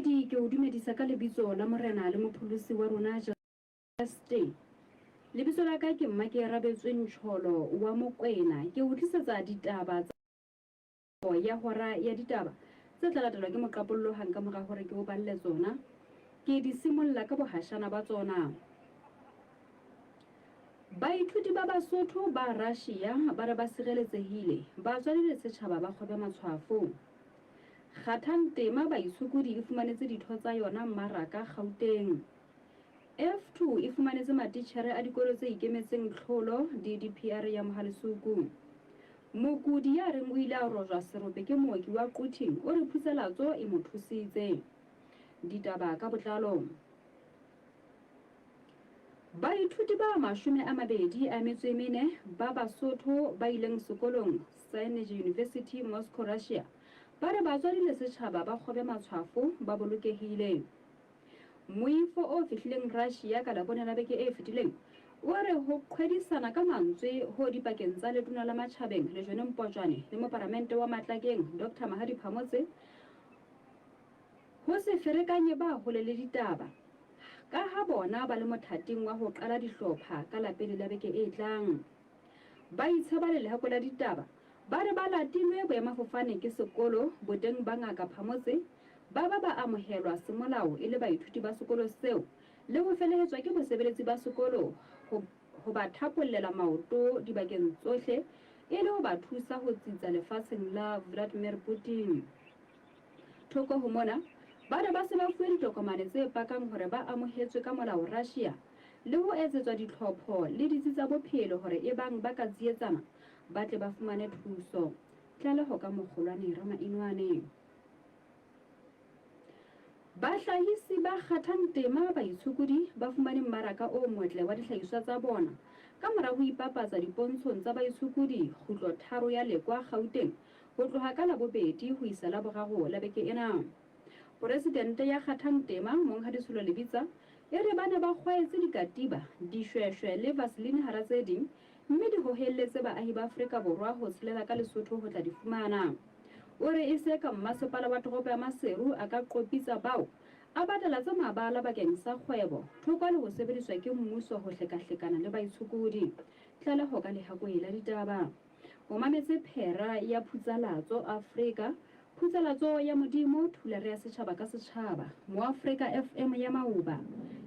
Momamedi, ke o dumedisa ka lebitso la Morena le Mopholosi wa rona Jesu Kreste. Lebitso la ka ke Mmakearabetswe Ntjholo wa Mokwena. Ke o tlisetsa ditaba tsa ya hora ya ditaba tse tla latelwa ke moqapollo hang ka mora hore ke o balle tsona. Ke di simolla ka bohashana ba tsona. Baithuti ba Basotho ba Russia ba re ba sireletsehile, batswadi le setjhaba ba kgobe matshwafo. Kgathang tema baitshokodi e fumanetse ditho tsa yona mmaraka Gauteng. F2 e fumanetse matitjhere a dikolo tse ikemetseng tlholo DDPR ya Mohalesuku. Mokudi ya reng o ile a rojwa serope ke mooki wa Quthing o re phutselatso e mo thusitse. Ditaba ka botlalo. Baithuti ba 24 ba Basotho ba ileng sekolong Signage University, Moscow, Russia, ba re batswadi le setjhaba ba kgobe matshwafo ba bolokehile. Moifo o fihlileng Russia ka Labone la beke e fetileng o re ho qhwedisana ka mantswe ho dipakeng tsa Letona la Matjhabeng Lejone Mpotjwane le Moparamente wa Matlakeng Doctor Mahadi Phamotse ho se ferekanye ba hole le ditaba ka ha bona ba le mothating wa ho qala dihlopha ka Lapele la beke e tlang. Ba itsheba le lehako la ditaba ba re ba latilwe boemafofane ke sekolo boteng ba Ngaka Phamotse ba ba ba amohelwa semolao e le baithuti ba sekolo seo le ho felehetswa ke bosebeletsi ba sekolo ho, ho ba thapollela maoto dibakeng tsohle e le ho ba thusa ho tsitsa lefatsheng la Vladimir Putin. Thoko ho mona, ba re ba se ba fuwe ditokomane tse pakang hore ba amohetswe ka molao Russia le ho etsetswa ditlhopho le ditsi tsa bophelo hore ebang ba ka tsietsana ba tle ba fumane thuso. Tlaleho ka Mokgolwane Ramainwane. Bahlahisi ba kgathang tema baitshokodi ba fumane mmaraka o motle wa dihlahiswa tsa bona ka mora ho ipapatsa dipontshong tsa baitshokodi Kgutlo Tharo ya Lekwa Gauteng ho tloha ka Labobedi ho isa Laboraro la beke ena. Poresidente ya kgathang tema, Monghadi Tsholo Lebitsa, e re ba ne ba kgwaetse dikatiba, dishweshwe le vaseline hara tse ding mme di hohelletse baahi ba Afrika Borwa ho tshelela ka Lesotho ho tla di fumana. O re e se ka mmasepala wa toropo ya Maseru a ka qopitsa bao a badala tse mabala bakeng sa kgwebo, thoko le ho sebediswa ke mmuso ho hlekahlekana le baitshokodi. Tlaleho ka lehakoe la ditaba. O mametse phera ya Phutsalatso Afrika, Phutsalatso ya Modimo, Thulare ya setjhaba ka setjhaba, Moafrika FM ya maoba,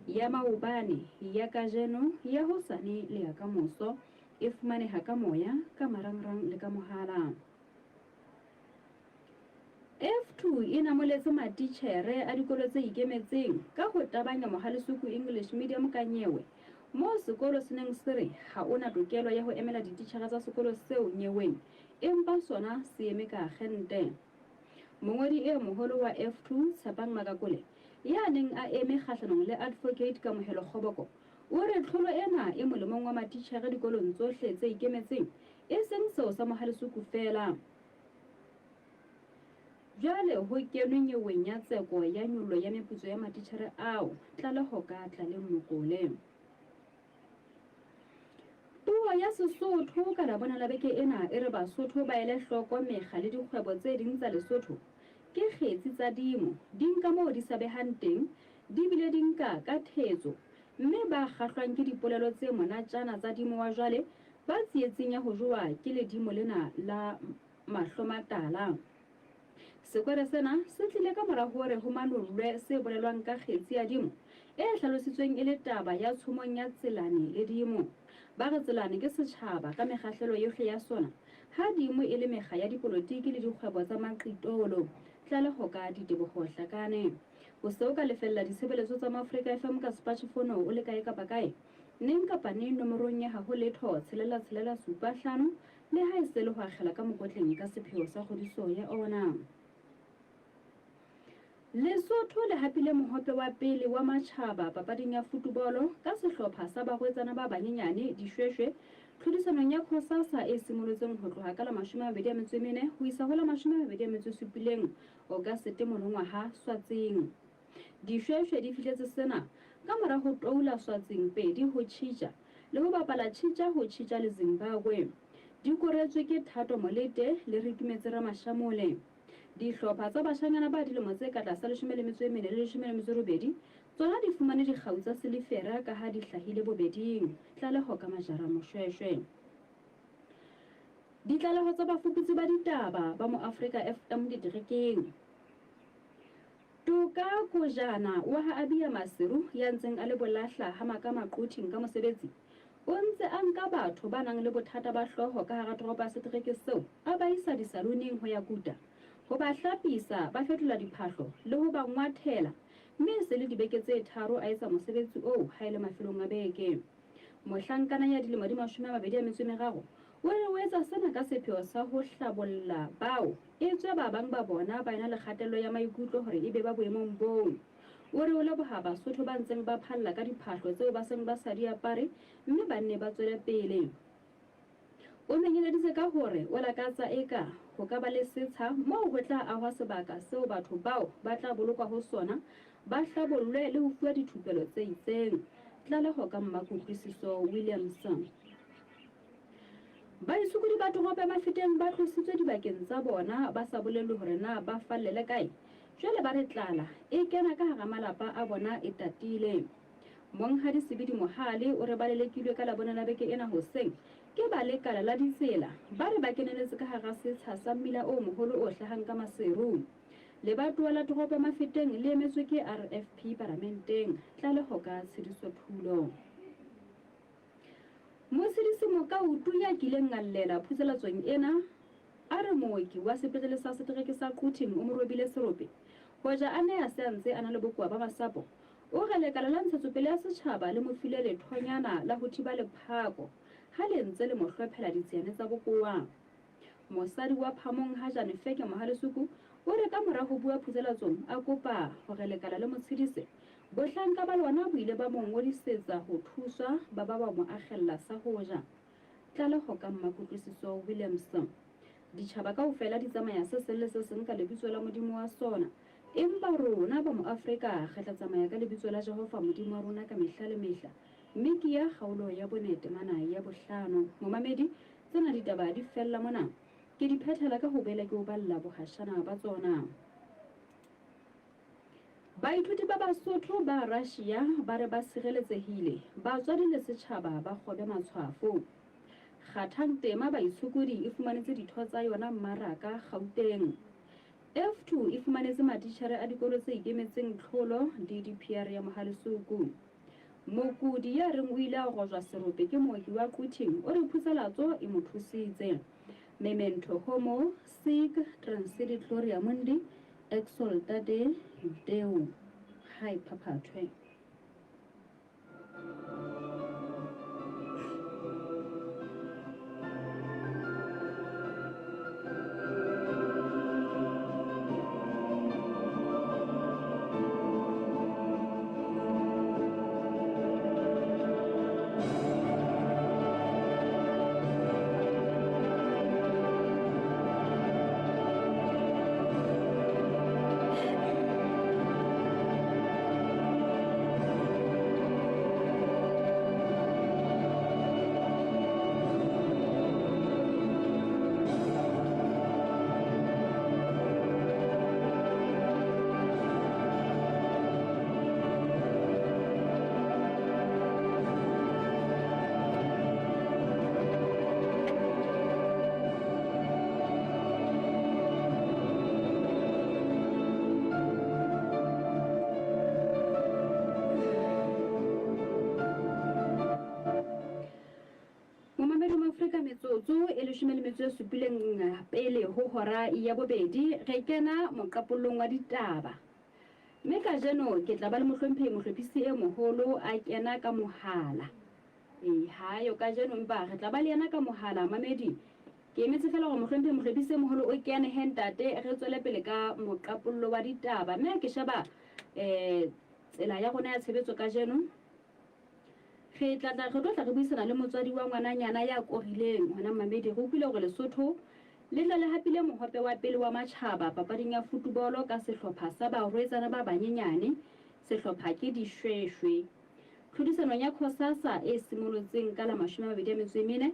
ya maobane, ya kajeno, ya hosane le ya kamoso. E fumaneha ka moya, ka marangrang le ka mohala. F2 e namoletse matitjhere a dikolo tse ikemetseng ka ho tabanya Mohalesuku English Medium ka nyewe moo sekolo se neng se re ha o na tokelo ya ho emela dititjhere tsa sekolo seo nyeweng empa sona se eme ka akgente. Mongodi e moholo wa F2, Tshepang Makakole, ya neng a eme kgahlanong le Advocate Kamohelo Kgoboko, o re tlholo ena e molemong wa matitjhere dikolong tsohle tse ikemetseng e seng seo sa Mohalesuku feela. Jwale ho kenwe nyeweng ya tseko ya nyollo ya meputso ya matitjhere ao, tlaleho ka Tlaleng Mokole. Puo ya Sesotho ka Labone la beke ena e re Basotho ba ele hloko mekga le dikgwebo tse ding tsa Lesotho ke kgetsi tsa dimo, di nka moo di sa behang teng, di bile di nka ka thetso, mme ba kgahlwang ke dipolelo tse monatjana tsa dimo wa jwale ba tsietsing ya ho jowa ke ledimo lena la mahlomatala. Sekwere sena se tlile ka mora hore ho manollwe se bolelwang ka kgetsi ya dimo e hlalositsweng e le taba ya tshomong ya Tselane le dimo. Ba re Tselane ke setjhaba ka mekgahlelo yohle ya sona, ha dimo e le mekga ya dipolotiki le dikgwebo tsa maqitolo. Tlaleho ka Diteboho Hlakane. O se o ka lefella ditshebeletso tsa Moafrika FM ka sepatjhefono o le kae kapa kae, neng kapa neng nomorong ya haho letho tshelela tshelela supa hlano le ha e se le ho akgela ka mokotleng ka sepheo sa kgodiso ya ona. Lesotho le hapile mohope wa pele wa matjhaba papading ya futubolo ka sehlopha sa barwetsana ba banyenyane dishweshwe tlhodisanong ya Cosasa e simolotseng ho tloha ka la 24 ho isa ho la 27 August monongwaha Swatsing. Dishweshwe di fihletse sena ka mora ho toula Swatsing pedi ho tjhitja le ho bapala tjhitja ho tjhitja le Zimbabwe. Di koretswe ke Thato Molete le Reitumetse Ramashamole. Dihlopha tsa bashanyana ba dilemo tse ka tlasa 14 le 18 tsona di fumane dikgau tsa silifera kaha di hlahile bobeding. Tlaleho ka Majara Moshweshwe. Ditlaleho tsa bafuputsi ba ditaba ba Moafrika FM diterekeng. Toka Kojana wa ha Abia Maseru ya ntseng a le bolahla ha Makama Quthing ka mosebetsi, o ntse a nka batho ba nang le bothata ba hlooho ka hara toropo ya setereke seo a ba isa disaloneng ho ya kuta, ho ba hlapisa, ba fetola diphahlo le ho ba ngwathela mme e se le dibeke tse tharo a etsa mosebetsi oo ha e le mafelong a beke. Mohlankana ya dilemo di 23 o re o etsa sena ka sepheo sa ho hlabolla bao etswe ba bang ba bona ba ena le kgatello ya maikutlo hore e be ba boemong boo. O re o leboha Basotho ba ntseng ba phalla ka diphahlo tseo ba seng ba sa di apare mme ba nne ba tswele pele. O menyeleditse ka hore o lakatsa eka ho ka ba le setsha moo ho tla ahwa sebaka seo batho bao ba tla bolokwa ho sona, ba hlabollwe le ho fuwa dithupelo tse itseng. Tlaleho ka Mmakutlwisiso Williams. Baitshokodi ba toropo ya Mafeteng ba tlositswe dibakeng tsa bona ba sa bolellwe hore na ba fallele kae. Jwale ba re tlala e kena ka hara malapa a bona e tatile. Monghadi Sebidi Mohale o re ba lelekilwe ka Labone la beke ena hoseng ke ba lekala la ditsela. Ba re ba keneletse ka hara setsha sa mmila o moholo o hlahang ka Maseru. Lebatowa la toropo ya Mafeteng le emetswe ke RFP Paramenteng. Tlaleho ka Tshediso Thulo. Motshedisi Mokautu ya kileng a llela phutselatsong ena a re mooki wa sepetlele sa setereke sa Quthing o mo robile serope hoja a ne a se a ntse a na le bokowa ba masapo. O re lekala la ntshetsopele ya setjhaba le mo file lethonyana la ho thiba lephako ha le ntse le mo hlophela ditsiane tsa bokowa. Mosadi wa Phamong Hajane Feke Mohalesuku o re ka mora ho bua phutselatsong a kopa hore lekala le mo tshedise, bohlanka ba lona bo ile ba mo ngodisetsa ho thuswa ba ba ba mo akgella sa ho ja. Tlaleho ka Mmakutlwisiso Williams. Ditjhaba kaofela di tsamaya se seng le se seng ka lebitso la modimo wa sona, empa rona ba Moafrika re tla tsamaya ka lebitso la Jehova Modimo wa rona ka mehla le mehla. Mekia kgaolo ya bone temana ya bohlano. Momamedi, tsena ditaba di fella mona. Ke di phethela ka ho boela ke o balla bohashana ba tsona. Baithuti ba Basotho ba Russia ba re ba sireletsehile, batswadi le setjhaba ba kgobe matshwafo. Kgathang tema baitshokodi e fumanetse ditho tsa yona mmaraka Gauteng. F2 e fumanetse matitjhere a dikolo tse ikemetseng tlholo DDPR ya Mohalesuku. Mokudi ya reng o ile a rojwa serope ke mooki wa Quthing o re phutselatso e mo thusitse. Memento homo sic transit gloria mundi exultate Deo. Ha e phaphathwe. Momamedi wa Afrika metsotso e leshome le metso e supileng pele ho hora ya bobedi re kena moqapollong wa ditaba. Mme kajeno ke tla ba le mohlomphehi mohlophisi e moholo a kena ka mohala. Ee, ha yo kajeno empa re tla ba le yena ka mohala mamedi. Ke emetse feela hore mohlomphehi mohlophisi e moholo o kene he ntate re tswele pele ka moqapollo wa ditaba. Mme ha ke sheba um tsela ya rona ya tshebetso kajeno Re tla tla re tlo tla re buisana le motswadi wa ngwananyana ya korileng hona Mamedi. Re utlwile hore Lesotho le tla le hapile mohope wa pele wa matjhaba papading ya futubolo ka sehlopha sa barwetsana ba banyenyane. Sehlopha ke Dishweshwe. Tlhodisanong ya Cosasa e simolotseng ka la 24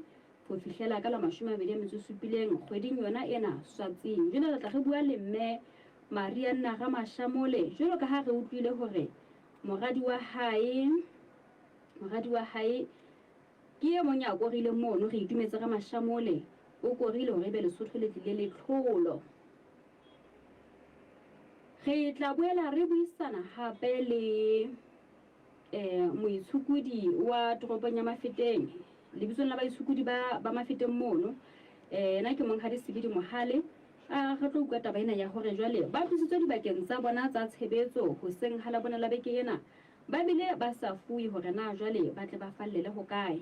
Ho fihlela ka la 27 kgweding yona ena Swatsing. Jwale re tla re bua le mme Marianna Ramashamole jwalo ka ha re utlwile hore moradi wa hae moradi wa hae ke e mong ya korileng mono. Re itumetse Ramashamole o korile hore ebe Lesotho le tlile le tlholo. Re tla boela re buisana hape le moitshokodi wa toropong ya Mafeteng, lebitsong la baitshokodi ba ba Mafeteng mono. Yena ke Monghadi Sebidi Mohale. A re tlo utlwa taba ena ya hore jwale ba tlositswe dibakeng tsa bona tsa tshebetso hoseng ha Labone la beke ena, ba bile ba sa fuwe hore na jwale ba tle ba fallele hokae.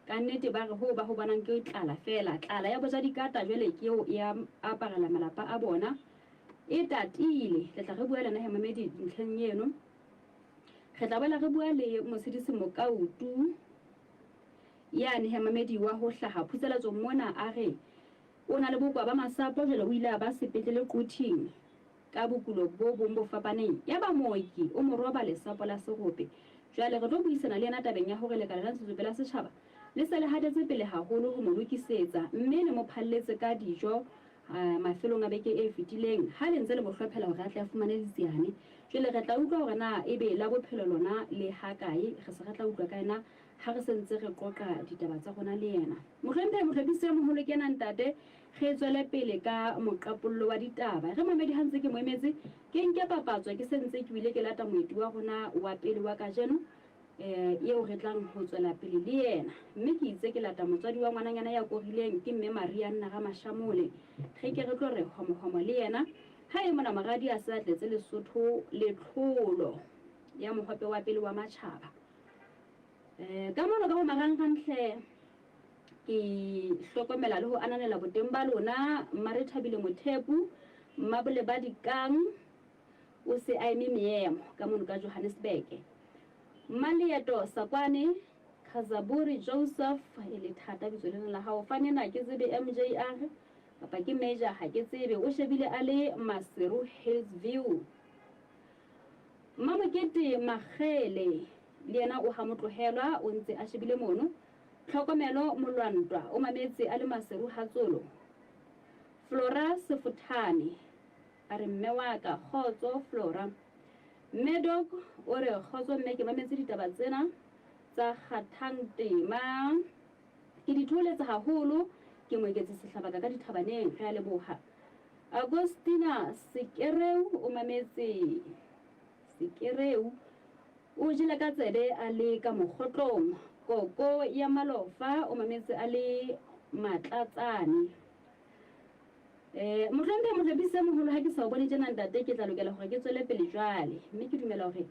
Ka nnete ba re hoo ba ho bonang ke tlala feela, tlala ya boja dikata jwale ke eo e aparela malapa a bona. E tatile. Le tla re bua le nna he mamedi ntlheng eno. Re tla boela re bua le Motshedisi Mokautu yane he mamedi wa ho hlaha phutseletsong mona, a re o na le bokowa ba masapo, jwale o ile a ba sepetlele Quthing ka bokulo bo bong bo fapaneng, yaba mooki o mo roba lesapo la serope. Jwale re tlo buisana le yena tabeng ya hore lekala la Ntshetsopele ya Setjhaba le se le hatetse pele haholo ho mo lokisetsa mme le mo phalletse ka dijo mafelong a beke e fetileng ha le ntse le mo hlophela hore a tle a fumane ditsiane. Jwale re tla utlwa hore na ebe la bophelo lona le ha kae. Re se re tla utlwa ka yena ha re se ntse re qoqa ditaba tsa rona le yena. Mohlomphehi Mohlophisi e Moholo ke ena ntate, re tswele pele ka moqapollo wa ditaba. Re mamedi ha ntse ke mo emetse, ke nke papatso ke se ntse ke bile ke lata moeti wa rona wa pele wa kajeno, eo re tlang ho tswela pele le yena. Mme ke itse ke lata motswadi wa ngwananyana ya korileng, ke mme Marianna Ramashamole. Re ke re tlo re homohomo le yena ha e mona moradi a se a tletse Lesotho le tlholo ya mohope wa pele wa matjhaba. Ka mono ka ho marangrang hle, ke hlokomela le ho ananela boteng ba lona. Mmarethabile Mothepu, Mmabole ba Dikang, o se a eme meemo ka mono ka Johannesburg. Mmalieto Sakwane, Khazaburi Joseph, e le thata bitso lena la hao. Fanena ke tsebe MJR kapa ke Major ha ke tsebe. O shebile a le Maseru Hillsview. Mmamokete Makgele le yena o ha motlohelwa o ntse a shebile mono. Tlhokomelo Molwantwa o mametse a le Maseru Hatsolo. Flora Sefothane a re mme wa ka kgotso Flora. Mme Doc o re kgotso mme ke mametse ditaba tsena tsa kgathang tema. Ke di thoholetsa haholo, ke Moeketsi Sehlabaka ka Dithabaneng. Re a leboha. Agostina Sekereu o mametse Sekereu o jele ka tsebe a le ka mokgotlong. Koko ya Malofa o mametse a le Matlatsane. Mohlomphehi Mohlophisi e Moholo, ha ke sa o bone tjena ntate, ke tla lokela hore ke tswele pele jwale. Mme ke dumela hore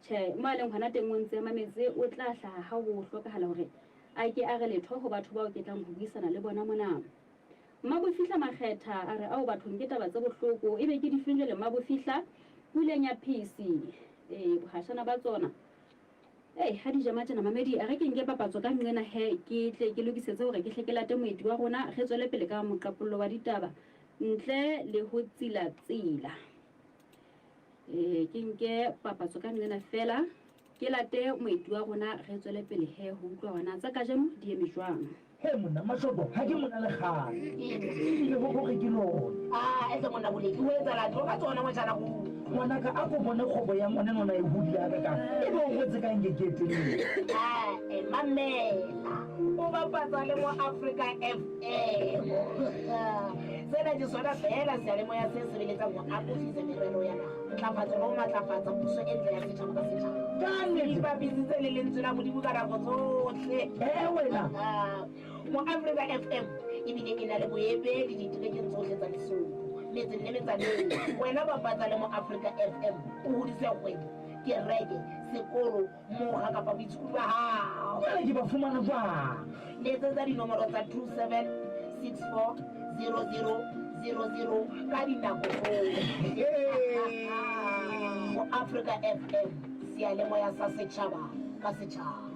tjhe, mo a leng hona teng o ntse a mametse, o tla hlaha ha ho hlokahala hore a ke a re letho ho batho bao ke tlang ho buisana le bona mona. Mmabofihla Makgetha a re, Ao bathong ke taba tse bohloko, ebe ke difeng jwale Mmabofihla? Puleng ya Phisi. Ee, bohashana ba tsona. Ei, ha di jama tjena mamedi, a re ke nke papatso ka nqena he, ke tle ke lokisetse hore ke hle ke late moeti wa rona, re tswele pele ka moqapollo wa ditaba ntle le ho tsila-tsila. Ke nke papatso ka nqena feela, ke late moeti wa rona, re tswele pele he ho utlwa hore na tsa kajeno di eme jwang. He monna, Mashoto, ha ke mona le kgale. Ebile ho hore ke lona. Ah, ese monna Boleki, ho etsahala tlo ka tsona motjhana ruri. Ngwanaka, a ko bone kgobo ya ngwana nona e hodile hakakang. Ebe o rwetse ka nke ke e telele. Ah, eh, mamela. O bapatsa le mo Africa FM. Sena ke sona feela seyalemoya se sebeletsang ho akofisa merero ya naha, ntlafatso le ho matlafatsa puso e ntle ya setjhaba ka setjhaba. Ka nnete. Ipapisitse le lentswe la Modimo ka nako tsohle. Eh, wena. Mo Africa FM ebile e na le boemedi diterekeng tsohle tsa Lesotho, metseng le metsaneng. Wena bapatsa le mo Africa FM, o hodise kgwebo, kereke, sekolo, mokga kapa boitshokodi ba hao. Jwale ke ba fumana jwang? Letsetsa dinomoro tsa 27640000 ka dinako tsohle. Mo Africa FM, seyalemoya sa setjhaba ka setjhaba.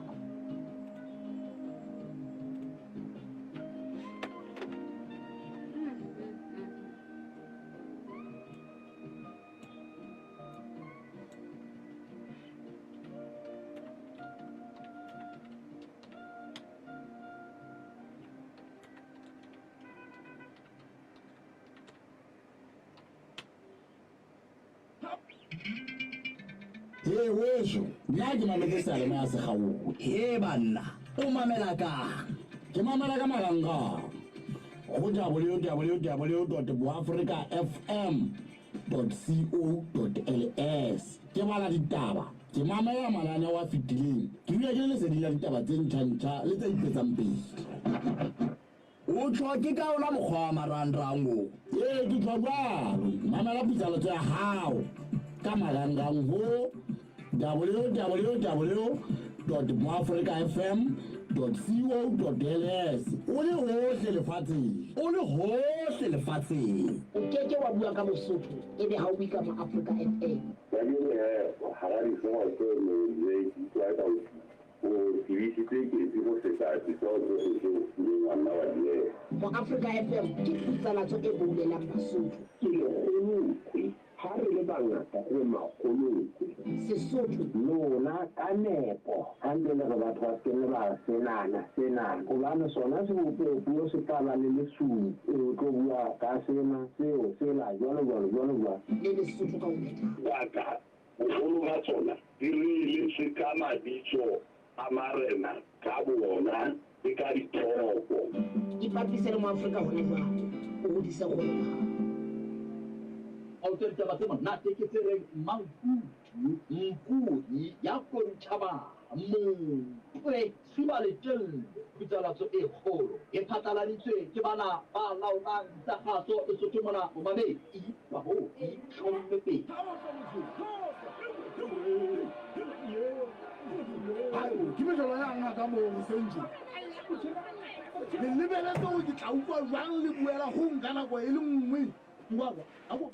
He weso, nna ke mametse seyalemoya se kgaohe. He banna, o mamela kang? Ke mamela ka marangrang go www dot boafrikafm dot co dot ls. Ke bala ditaba, ke mamela mananeo a fetileng, ke dula ke le leseding la ditaba tse ntjha-ntjha le tse ipetsang pele. O tjho ke ka ona mokgwa wa marangrang o? Ee, ke tjho jwalo. Mamela pitsaletso ya hao ka marangrang ho www dot moafrikafm dot co dot ls o le hohle lefatsheng. O le hohle lefatsheng. O ke ke wa bua ka Bosotho ebe ha o bue ka Moafrika FM. Kajeno he, hara dihlooho tse neng ke utlwa eka o O tebisitse ketsi go feta dihlooho tsohle tseo o kileng wa nna wa di ela. Moafrika FM ke phutsalatso e boulelang Basotho. Ke lekgolokwe, ha re le bangata re makgolokwe. Sesotho. Lona ka nepo ha ntse le re batho ba se ke nne ba re senana, senana, hobane sona sebopeopuo se tla ba le lesupi, o tlo bua ka sena, seo, sela, jwalo jwalo, jwalo jwalo. Le Lesotho ka ho phethana. Baka Boholo ba tsona di reeletswe ka mabitso a marena ka boona le ka ditoropo. Ipapise le Moafrika hona jwale, o hodise kgwebo ya hao. A utlwe ditaba tse monate ke tse reng Mmankutu, Mpudi ya Kodutjhabang, Monkwe, Tshiba le Tello. Phutsalatso e kgolo e phatlaladitswe ke bana ba laolang tsa kgaso Lesotho mona momamedi kahoo e itlhomme pele. Ke mehlolo ya ngaka moo hoseng tje. Le lebeletse hore ke tla utlwa jwang le buela ho nka nako e le nngwe. Nkwakwa, ako.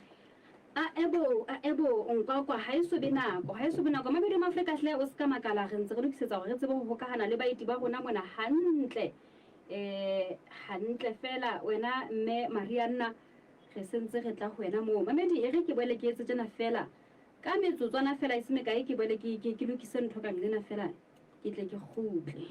Aebo, aebo, nkwakwa, ha e so be nako, ha e so be nako. Mabedi Mafrika hle o ska makala, re ntse re lokisetsa hore re tsebe ho hokahana le baeti ba rona mona hantle. Eh, hantle feela wena mme Marianna, re sentse re tla ho wena moo. Mamedi, e re ke boele ke etse tjena feela. Ka metsotswana feela e se mekae ke boele ke ke ke lokise ntho ka nqena feela ke tle ke kgutle.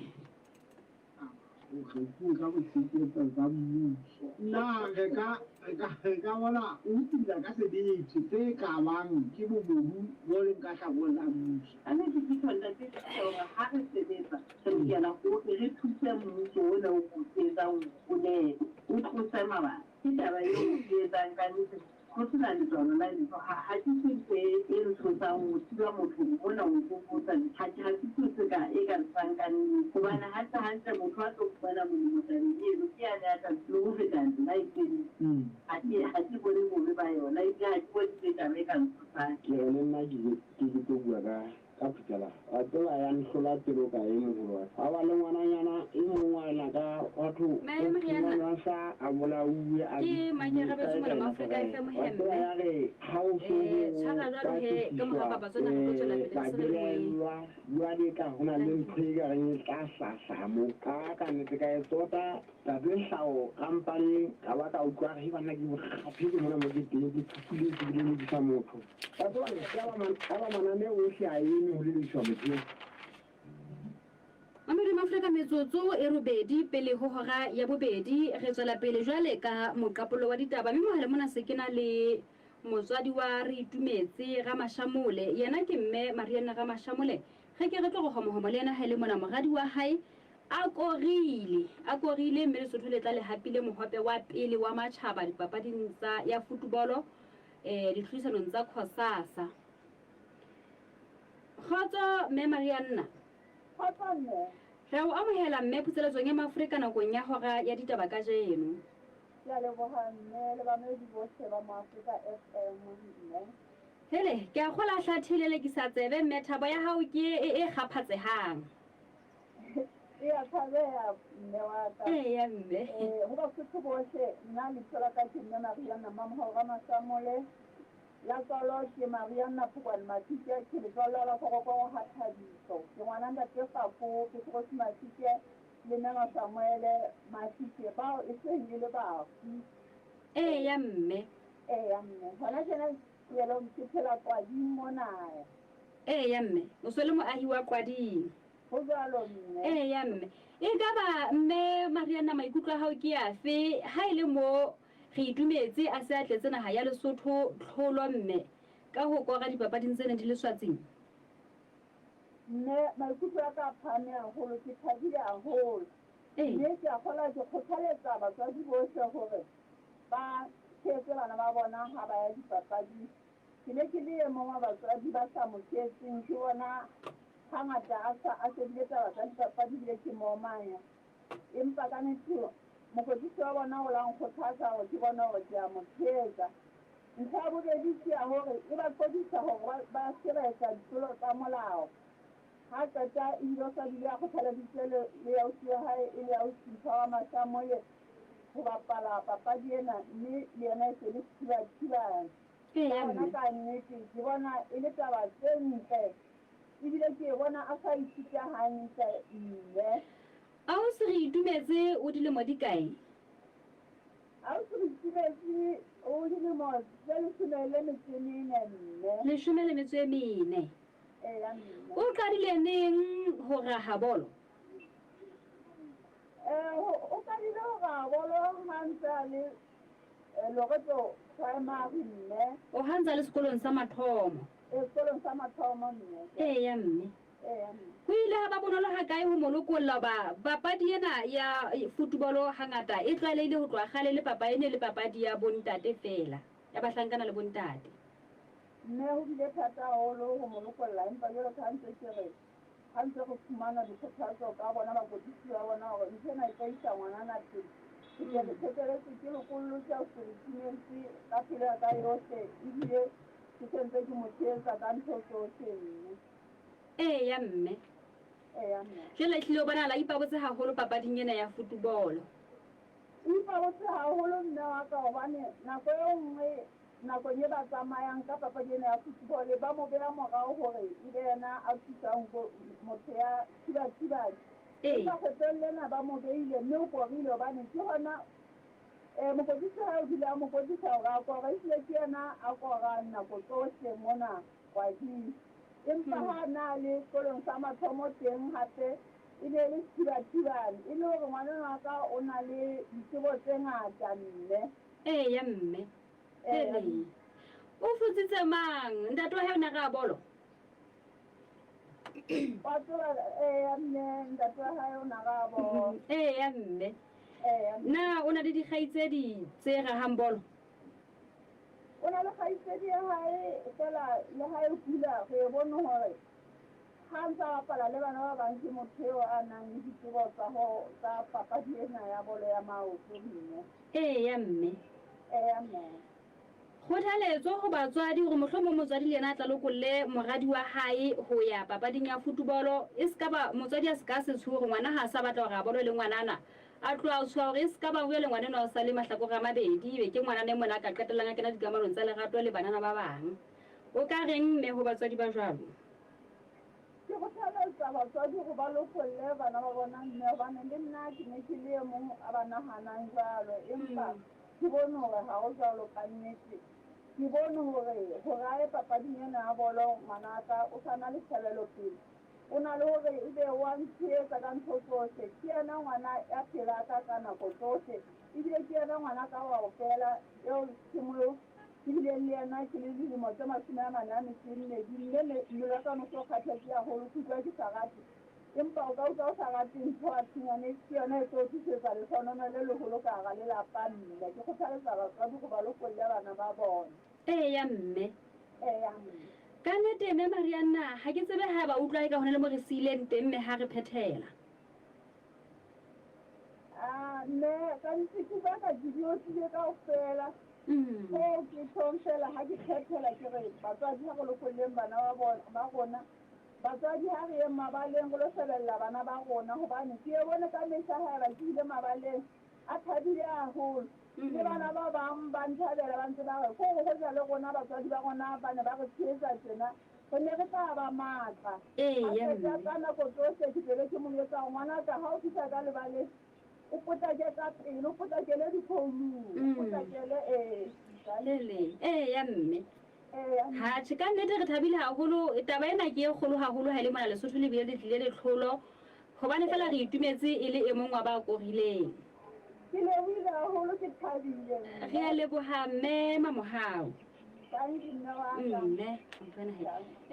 Ho re ka botshegetsa tsa mmuso. Na re ka, re ka, re ka bona o tila ka sebete se ka bang ke bobodu bo leng ka hlakoreng la mmuso? Ka nnete ke tjho ntate ke hore ha re sebetsa re lokela hore re thuse mmuso ona o o etsang o nepe, o tlose mabaka. Ke taba eo o e etsang ka nnete Ho sena letswalo la letho, ha, ha ke se ntho e, e ntshosang ho thiba motho hore mona o ntso fosa. Ha ke, ha ke se se ka, e ka ntshang ka nnete. Hobane hantle, hantle motho a tlo fumana molemo tabeng eno ke yane ya tla le ho feta nna e fedile. Ha ke, ha ke bone bobe ba yona, ebile ha ke bone e le taba e ka ntshosang. Ke re le nna ke, ke, ke tlo bua ka Ka phutela, wa tseba ya nhlola pelo ka e moholo wa ka. Gwa ba le ngwananyana e mong wa na ka gwa thwe Mme o Mariana. fumanwa sa a bolauwe a Ke bipilwe Manyarabetso kae mona kae Maafrika Nafarela. FM Wa he tseba mme. ya re ha o so Eh, ho tshwara jwalo he ka mora batlisiswa papatso ena re tlo tswela pele re se re le moyeng. babelaellwa jwale ka ho na le Thank ntho e ka reng e tla hlahla mo. Ka ka nnete ka e tsota tate Hlao kampaneng ka ba ka utlwa re banna ke kgathetse mona mo ke teng ke phupuletse ke lelekisa motho. Wa tseba yaba mananeo ohle a eme ho lelekiswa motho eo. Mamedi Mafrika metsotso e robedi pele ho hora ya bobedi re tswela pele jwale ka moqapollo wa ditaba mme mohale mona se ke na le motswadi wa re itumetse Ramashamole yena ke mme Marianne Ramashamole re ke re tlo re homohomo le yena ha e le mona moradi wa hae A korile, a korile mme Lesotho le tla le hapile mohope wa pele wa matjhaba dipapading tsa ya futubolo eh, ditlhodisanong tsa Cosasa. Kgotso Mme Marianna. Kgotso mme. Re a o amohela mme phutseletsong ya Maafrika nakong ya hora ya ditaba kajeno. Ke a leboha mme le bamamedi bohle ba Moafrika FM mme. Hele, ke a kgola hlathe lelekisa tsebe mme thabo ya hao ke e e kgaphatsehang. E a tshabeha mme wa ka. Eya mme. Eh, ho Basotho bohle, nna lebitso la ka ke mme Marianna Mamohau Ramasamole. La tswalo ke Marianna Phokwane Masike, ke letswalo la Korokoro ha Thabiso. Ke ngwana ntate Fako, Petrose Masike le mme Masamuele Masike bao e seng e le bafu. Eya mme. Eya mme. Hona tjena ke ke phela Qwading mona. Eya mme, o so le moahi wa Qwading. Ho jwalo mme. Eya mme. Ekaba mme Marianna maikutlo a hao ke afe ha e le mo re itumetse a se a tletse naha ya Lesotho tlholo mme ka ho kora dipapading tse neng di le Swatsing? Mme maikutlo a ka a phahame haholo, ke thabile haholo. Mme ke a kgolwa ke kgothaletsa batswadi bohle hore ba tshehetse bana ba bona ha ba ya dipapading. Ke ne ke le e mong wa batswadi ba sa mo tshehetseng, ke bona hangata a sa a shebile taba tsa dipapadi ebile ke mo omanya. Empa ka nete mokwetlisi wa bona o la nkgothatsa hore ke bone hore ke a mo tshehetsa. Ntlha ya bobedi ke ya hore e ba qobisa hore ba ba se ke ba etsa ditlolo tsa molao. Ha a qeta ebile o sa bile a kgothaleditse le le ausi wa hae e le ausi Mpho wa Masamole ho bapala papadi ena mme le yena e se le sethibathibane. Ka hona ka nnete ke bona e le taba tse ntle ebile ke e bona a sa ithuta hantle mme. Ausi Reitumetse o dilemo di kae? Ausi Reitumetse o dilemo tse leshome le metso e mene mme. Leshome le metso e mene. Eya mme. O qadile neng ho raha bolo? O qadile ho raha bolo ha ntse a le Loreto Primary mme. O ha ntse a le sekolong sa mathomo? Ee, sekolong sa mathomo mme. Eya mme. Eya mme. Ho ile ha ba bonolo hakae ho mo lokolla hoba papadi ena ya futubolo hangata e tlwaelehile ho tloha kgale le papa e ne le papadi ya bontate feela, ya bahlankana le bontate? Mme ho bile thata haholo ho mo lokolla empa jwalo ka ha ntse ke re ha ntse re fumana dikgothatso ka bona bakwetlisi ba bona hore ntho ena e tla isa ngwanana pele, ke ke re qeteletse ke lokollotse Ausi ka pelo ya ka yohle ebile ke sentse ke mo tshehetsa ka ntho tsohle mme. Eya mme. Eya mme. Jwale ehlile o bonahala a ipabotse haholo papading ena ya futubolo. O ipabotse haholo mme wa ka hobane nako e nngwe Nakong e ba tsamayang ka papadi ena ya football, ba mo beha morao hore e be yena a thusang motho ya thibathibang. Empa kgetlong lena ba mo beile mme o korile hobane ke hona mokwetlisi wa hae o dula a mo kwetlisa hore a kore. Ehlile ke yena a korang nako tsohle mona kwading. Empa ha a na le sekolong sa mathomo teng hape e ne e le sethibathibane. E le hore ngwanenwa wa ka o na le ditsebo tse ngata mme. Eya mme. Hele. O futsitse mang? Ntate wa hae o ne a raya bolo? Wa tseba eya mme ntate wa hae o ne a raya bolo. Eya mme. Eya mme. Na o na le dikgaitsedi tse rahang bolo? O na le kgaitsedi ya hae feela le ha e kula re e bone hore ha a ntse a bapala le bana ba bang ke motho eo a nang le ditsebo tsa ho tsa papadi ena ya bolo ya maoto mme. Eya mme. Eya mme. Kgothaletso ho batswadi hore mohlomong motswadi le yena a tla lokolle moradi wa hae ho ya papading ya futubolo. E se ka ba motswadi a se ka se tshohe hore ngwana ha a sa batla hore a bolo le ngwanana. A tloha a tshoha hore e se ka ba jwale ngwana enwa o sa le mahlakore a mabedi ebe ke ngwanana e mona a ka qetellang a kena dikamanong tsa lerato le banana ba bang. O ka reng mme ho batswadi ba jwalo? Ke kgothaletsa batswadi hore ba lokolle bana ba bona mme hobane le nna ke ne ke le e mong a ba nahanang jwalo empa ke bone hore ha ho jwalo ka nnete. Ke bone hore hore a ye papading ena ya bolo ngwanaka o sa na le tjhebelopele. O na le hore ebe o a ntshehetsa ka ntho tsohle. Ke yena ngwana ya pela ka ka nako tsohle ebile ke yena ngwana ka wa ho fela eo ke mo Ke bileng le yena ke le dilemo tse 42 mme mmele wa ka o ne o so kgathetse haholo, ke utlwa ke sa rate. Empa o ka utlwa o sa rate ntho wa thunyane, ke yona e tlo o tlisetsa lehlohonono le leholo ka hara lelapa, mme. Ke kgothaletsa batswadi hore ba lokolle bana ba bona. Eya, mme. Eya, mme. Ka nnete, Mme Marianna, ha ke tsebe haeba o utlwa eka ho na le mo re siileng teng mme ha re phethela. Ah, mme ka nnete ke utlwa ka ke di otlile kaofela. Hoo ke tjhong feela ha ke phethela ke re batswadi ha re lokolleng bana ba bona ba rona. Batswadi ha re yeng mabaleng re lo shebella bana ba rona hobane ke e bone ka mehla haeba ke ile mabaleng a thabile haholo. Le bana ba bang ba nthabela ba ntse ba re ko re hoja le rona batswadi ba rona ba ne ba re tshehetsa tjena re ne re tla ba matla. A qeta ka nako tsohle ke tle be ke mo jwetsa hore ngwanaka ha o fihla ka lebaleng o potlake ka pele, o potlakele dikhoulung, o potlakele ee. Eya mme. Hatjhe, ka nnete re thabile haholo. Taba ena ke e kgolo haholo ha e le mona Lesotho le bile le tlile le tlholo. Hobane feela re itumetse e le e mong wa ba korileng. Ke lebohile haholo, ke thabile mme. Re a leboha mme Mamohau. Tanki mme wa ka. Mme, utlwana he.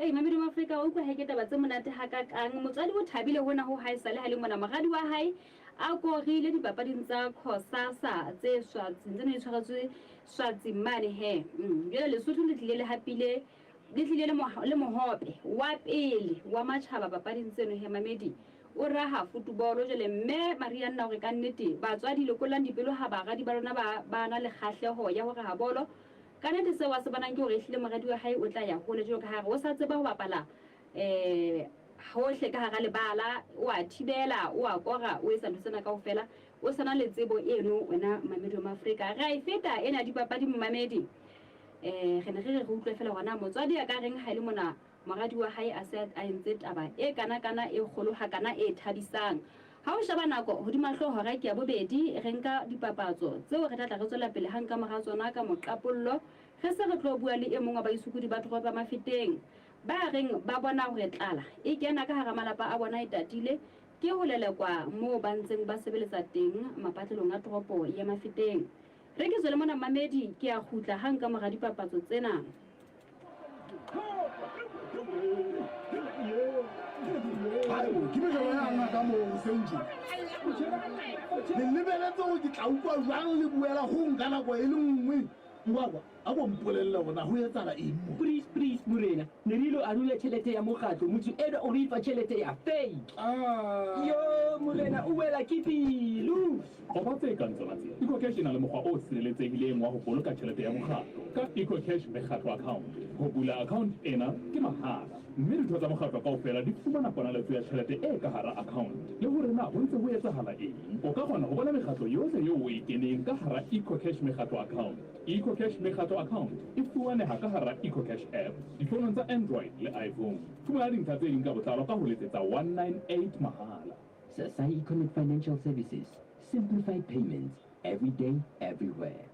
Ei, mamedi wa Afrika, wa utlwa he ke taba tse monate hakakang. Motswadi o thabile hona ho hae sale ha le mona. Moradi wa hae a korile dipapading tsa Cosasa tse Swatsing, tse ne di tshwaretswe Swatsing mane he. Jwale Lesotho le tlile le hapile, le tlile le le mohope wa pele wa matjhaba papading tseno he mamedi. O raha futubolo jwale mme Marianna hore ka nnete batswadi lokollang dipelo ha baradi ba lona ba ba na le kgahleho ya ho raha bolo. Ka nnete seo a se bonang ke hore ehlile moradi wa hae o tla ya hole jwalo ka ha re o sa tseba ho bapala hohle ka hara lebala, o a thibela, o a kora, o etsa ntho tsena kaofela. O sa na le tsebo eno wena mamedi wa Maafrika. Re a e feta ena dipapadi mmamedi. Re ne re re re utlwe fela hore na motswadi a ka reng ha e le mona moradi wa hae a se a entse taba e kana-kana e kgolo hakana e thabisang. Ha o sheba nako hodima hlooho hora ke ya bobedi, re nka dipapatso tseo re tla tla re tswela pele hang ka mora tsona ka moqapollo. Re se re tlo bua le e mong wa baisokodi ba toropo ya Mafeteng ba reng ba bona hore tlala e kena ka hara malapa a bona e tatile ke ho lelekwa moo ba ntseng ba sebeletsa teng mapatlelong a toropo ya Mafeteng. Re ke tswele mona mmamedi, ke a kgutla hang ka mora dipapatso tsena. Haebo, ke mejolo ya ngaka moo hoseng tje. Le lebeletse hore ke tla utlwa jwang le buela ho nka nako e le nngwe? Ngwakwa, a ko mpolelle hore na ho etsahala eng mo. Please, please, morena, ne re ilo arola tjhelete ya mokgatlo, motho enwa o re fa tjhelete ya fake. Yo, morena, o wela ke pelo. Qoba tse kang tsona tsena. EcoCash e na le mokgwa o sireletsehileng wa ho boloka tjhelete ya mokgatlo ka EcoCash Mekgatlo Account. Ho bula account ena ke mahala, mme ditho tsa mokgatlo kaofela di fumana ponaletso ya tjhelete e ka hara account le hore na ho ntse ho etsahala eng. O ka kgona ho bona mekgatlo yohle eo o e keneng ka hara EcoCash Mekgatlo Account. EcoCash Mekgatlo Account e fumaneha ka hara EcoCash app difounong tsa Android le iPhone. Fumana dintlha tse ding ka botlalo ka ho letsetsa 198 mahala. Sasai Economic Financial Services, simplified payments, every day, everywhere.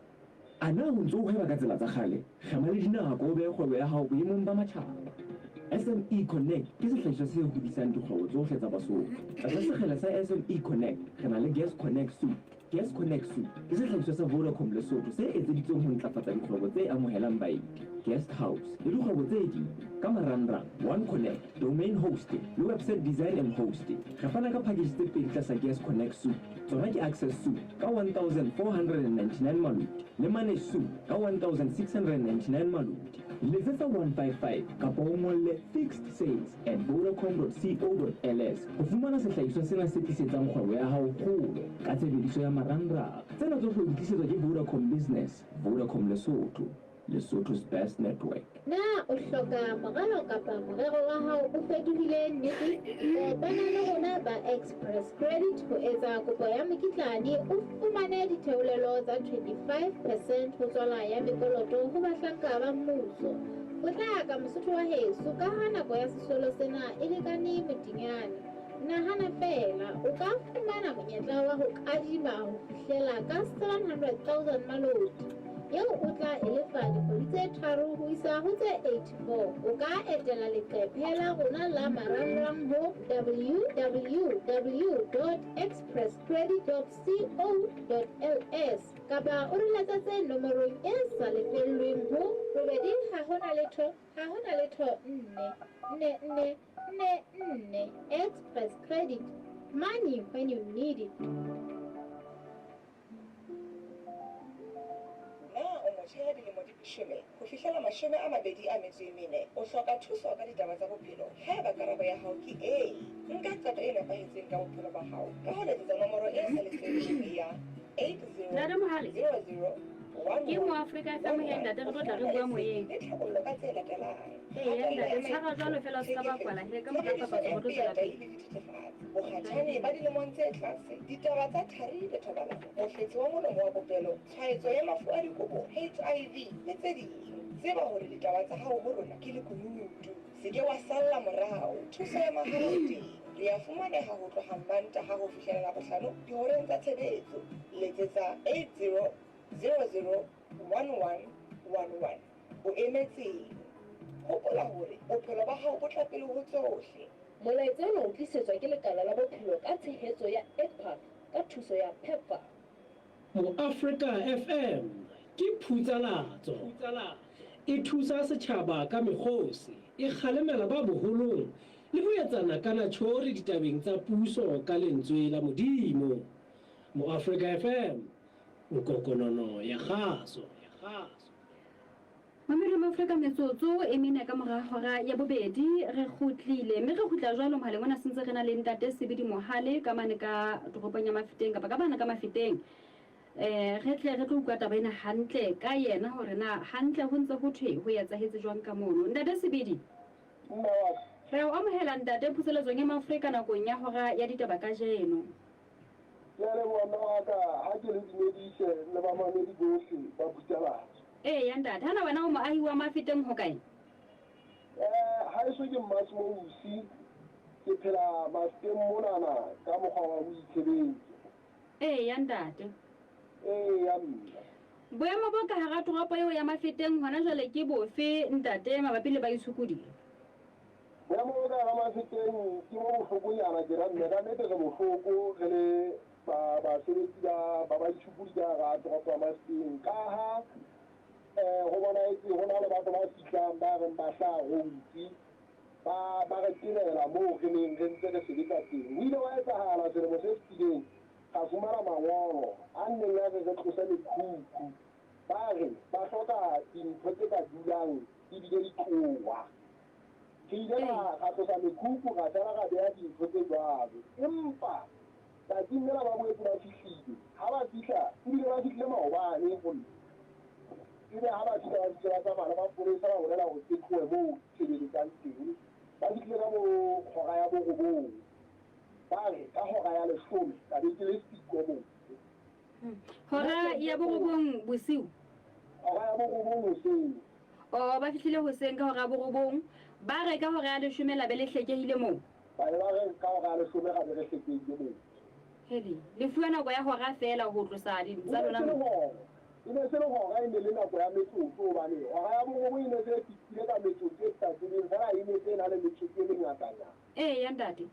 A na o ntse o hweba ka tsela tsa kgale? Kgema le dinako o behe kgwebo ya hao boemong ba matjhaba. SME Connect ke sehlahiswa se hodisang dikgwebo tsohle tsa Basotho. Tlasa sekgele sa SME Connect re na le Guest Connect Suite. Guest Connect Suite ke sehlahiswa sa Vodacom Lesotho se etseditsweng ho ntlafatsa dikgwebo tse amohelang baeti, guest house le dikgwebo tse ding ka marangrang, One Connect, domain hosting le website design and hosting. Re fana ka package tse pedi tlasa Guest Connect Suite. Tsona ke Access Suite ka 1499 maloti le Manage Suite ka 1699 maloti. Letsetsa 155 kapa o ngolle fixed sales at vodacom.co.ls ho fumana sehlahiswa sena se tlisetsang kgwebo ya hao kgolo ka tshebediso ya marangrang. Tsena tsohle o di tlisetswa ke Vodacom Business, Vodacom Lesotho, Lesotho's best network. Na o hloka moralo kapa morero wa hao o fetohile nnete? Kopana le rona ba Express Credit ho etsa kopo ya mokitlane o fumane ditheolelo tsa 25 percent ho tswala ya mekoloto ho bahlanka ba mmuso. Potlaka Mosotho wa heso ka ha nako ya sesolo sena e lekane motinyane. Nahana feela, o ka fumana monyetla wa ho kadima ho fihlela ka 700,000 maloti eo o tla e lefa dikgwedi tse tharo ho isa ho tse 84. O ka etela leqephe la rona la marangrang ho www.expresscredit.co.ls kapa o re letsetse nomorong e sa lefellweng ho robedi ha hona letho ha hona letho nne nne nne nne nne. Express Credit, money when you need it. Na o motjha ya dilemo di leshome ho fihlela 24? O hloka thuso ka ditaba tsa bophelo? Haeba karabo ya hao ke ee, nka qeto e nepahetseng ka bophelo ba hao ka ho letsetsa nomoro e sa lefellweng ya Ntate Mohale, 8000 ke mo Afrika FM he ntate, re tlo tla re bua moyeng. Le tlhabollo ka tse latelang: Eya ntate, tshwara jwalo fela o se ka ba kwala he, ka mora papatso re tlo tswela pele. Bokgatjhane ba dilemong tse tlase, ditaba tsa thari le thobalano, mofetshe wa molomo wa popelo, tshwaetso ya mafu a dikobo, HIV le tse ding. Tseba hore ditaba tsa hao ho rona ke lekunutu. Se ke wa salla morao. Thuso ya mahala e teng. Re a fumaneha ho tloha Mantaha ho fihlela Labohlano dihoreng tsa tshebetso. Letsetsa 8000 1111. O emetseng? Hopola hore bophelo ba hao bo tla pele ho tsohle. Molaetsa ona o tlisetswa ke Lekala la Bophelo ka tshehetso ya ICPAR ka thuso ya PEPFAR. Moafrika FM ke phutsalatso. E thusa setjhaba ka mekgosi, e kgalemela ba boholong le ho etsa nakanatjhori ditabeng tsa puso ka lentswe la Modimo. Moafrika FM, nkokonono ya kgaso. Mamedi Mafrika metsotso e mene ka mora hora ya bobedi re kgutlile mme re kgutla jwalo mohaleng ona sentse re na le ntate Sebidi Mohale ka mane ka toropong ya Mafeteng kapa ka bana ka Mafeteng. Re tle re tlo utlwa taba ena hantle ka yena hore na hantle ho ntse ho thwe ho etsahetse jwang ka mono. Ntate Sebidi. Mme wa ka. Re o amohela ntate phuseletsong ya Mafrika nakong ya hora ya ditaba kajeno. Ke a leboha mme wa ka ha ke le dumedise le bamamedi bohle ba Phuthalatso. Eya ntate, hana wena o moahi wa Mafeteng ho kae? Haeso ke Mmasmousi, ke phela Mafeteng monana ka mokgwa wa boitshebetso. Eya ntate. Eya mme. Boemo bo ka hara toropo eo ya Mafeteng hona jwale ke bofe ntate mabapi le baitshokodi? Boemo bo ka hara Mafeteng ke bo bohlokonyana ke ra mme, ka nnete re bohloko re le ba basebetsi ba ba baitshokodi ka hara toropo ya Mafeteng ka ha ho bonahetse ho na le batho ba fihlang ba reng ba hlaha Rhodes ba ba re tenela moo re neng re ntse re sebetsa teng. Ho ile wa etsahala selemo se fetileng ra fumana mangolo a neng a re re tlose mekhukhu. Ba re ba hloka dintho tse ka dulang di bile di tloha. Re ile ra tlosa mekhukhu ra fela ra beha dintho tse jwalo. Empa tsatsing lena ba boetse ba fihlile. Ha ba fihla ebile ba fihlile maobane ho nna. Ebe ha ba fihla ba fihle ba tsamaya le mapolesa ba bolela hore ke tlohe moo ke sebeletsang teng. Ba fihlile ka bo hora ya borobong. Ba re ka hora ya 10 ka be ke le siko moo. Hora ya borobong bosiu? Hora ya borobong hoseng. Oh, ba fihlile hoseng ka hora ya borobong. Ba re ka hora ya 10 la be le hlekehile moo. Ba be ba re ka hora ya 10 ra be re hlekehile moo. Hele, le fuwa nako ya hora feela ho tlosa dintho tsa lona. E ne se le hora e ne le nako ya metsotso hobane hora ya borobong e ne se e fihlile ka metsotso e sa tsebeng feela e ne se e na le metsotso e mengatanyana. Eya ntate.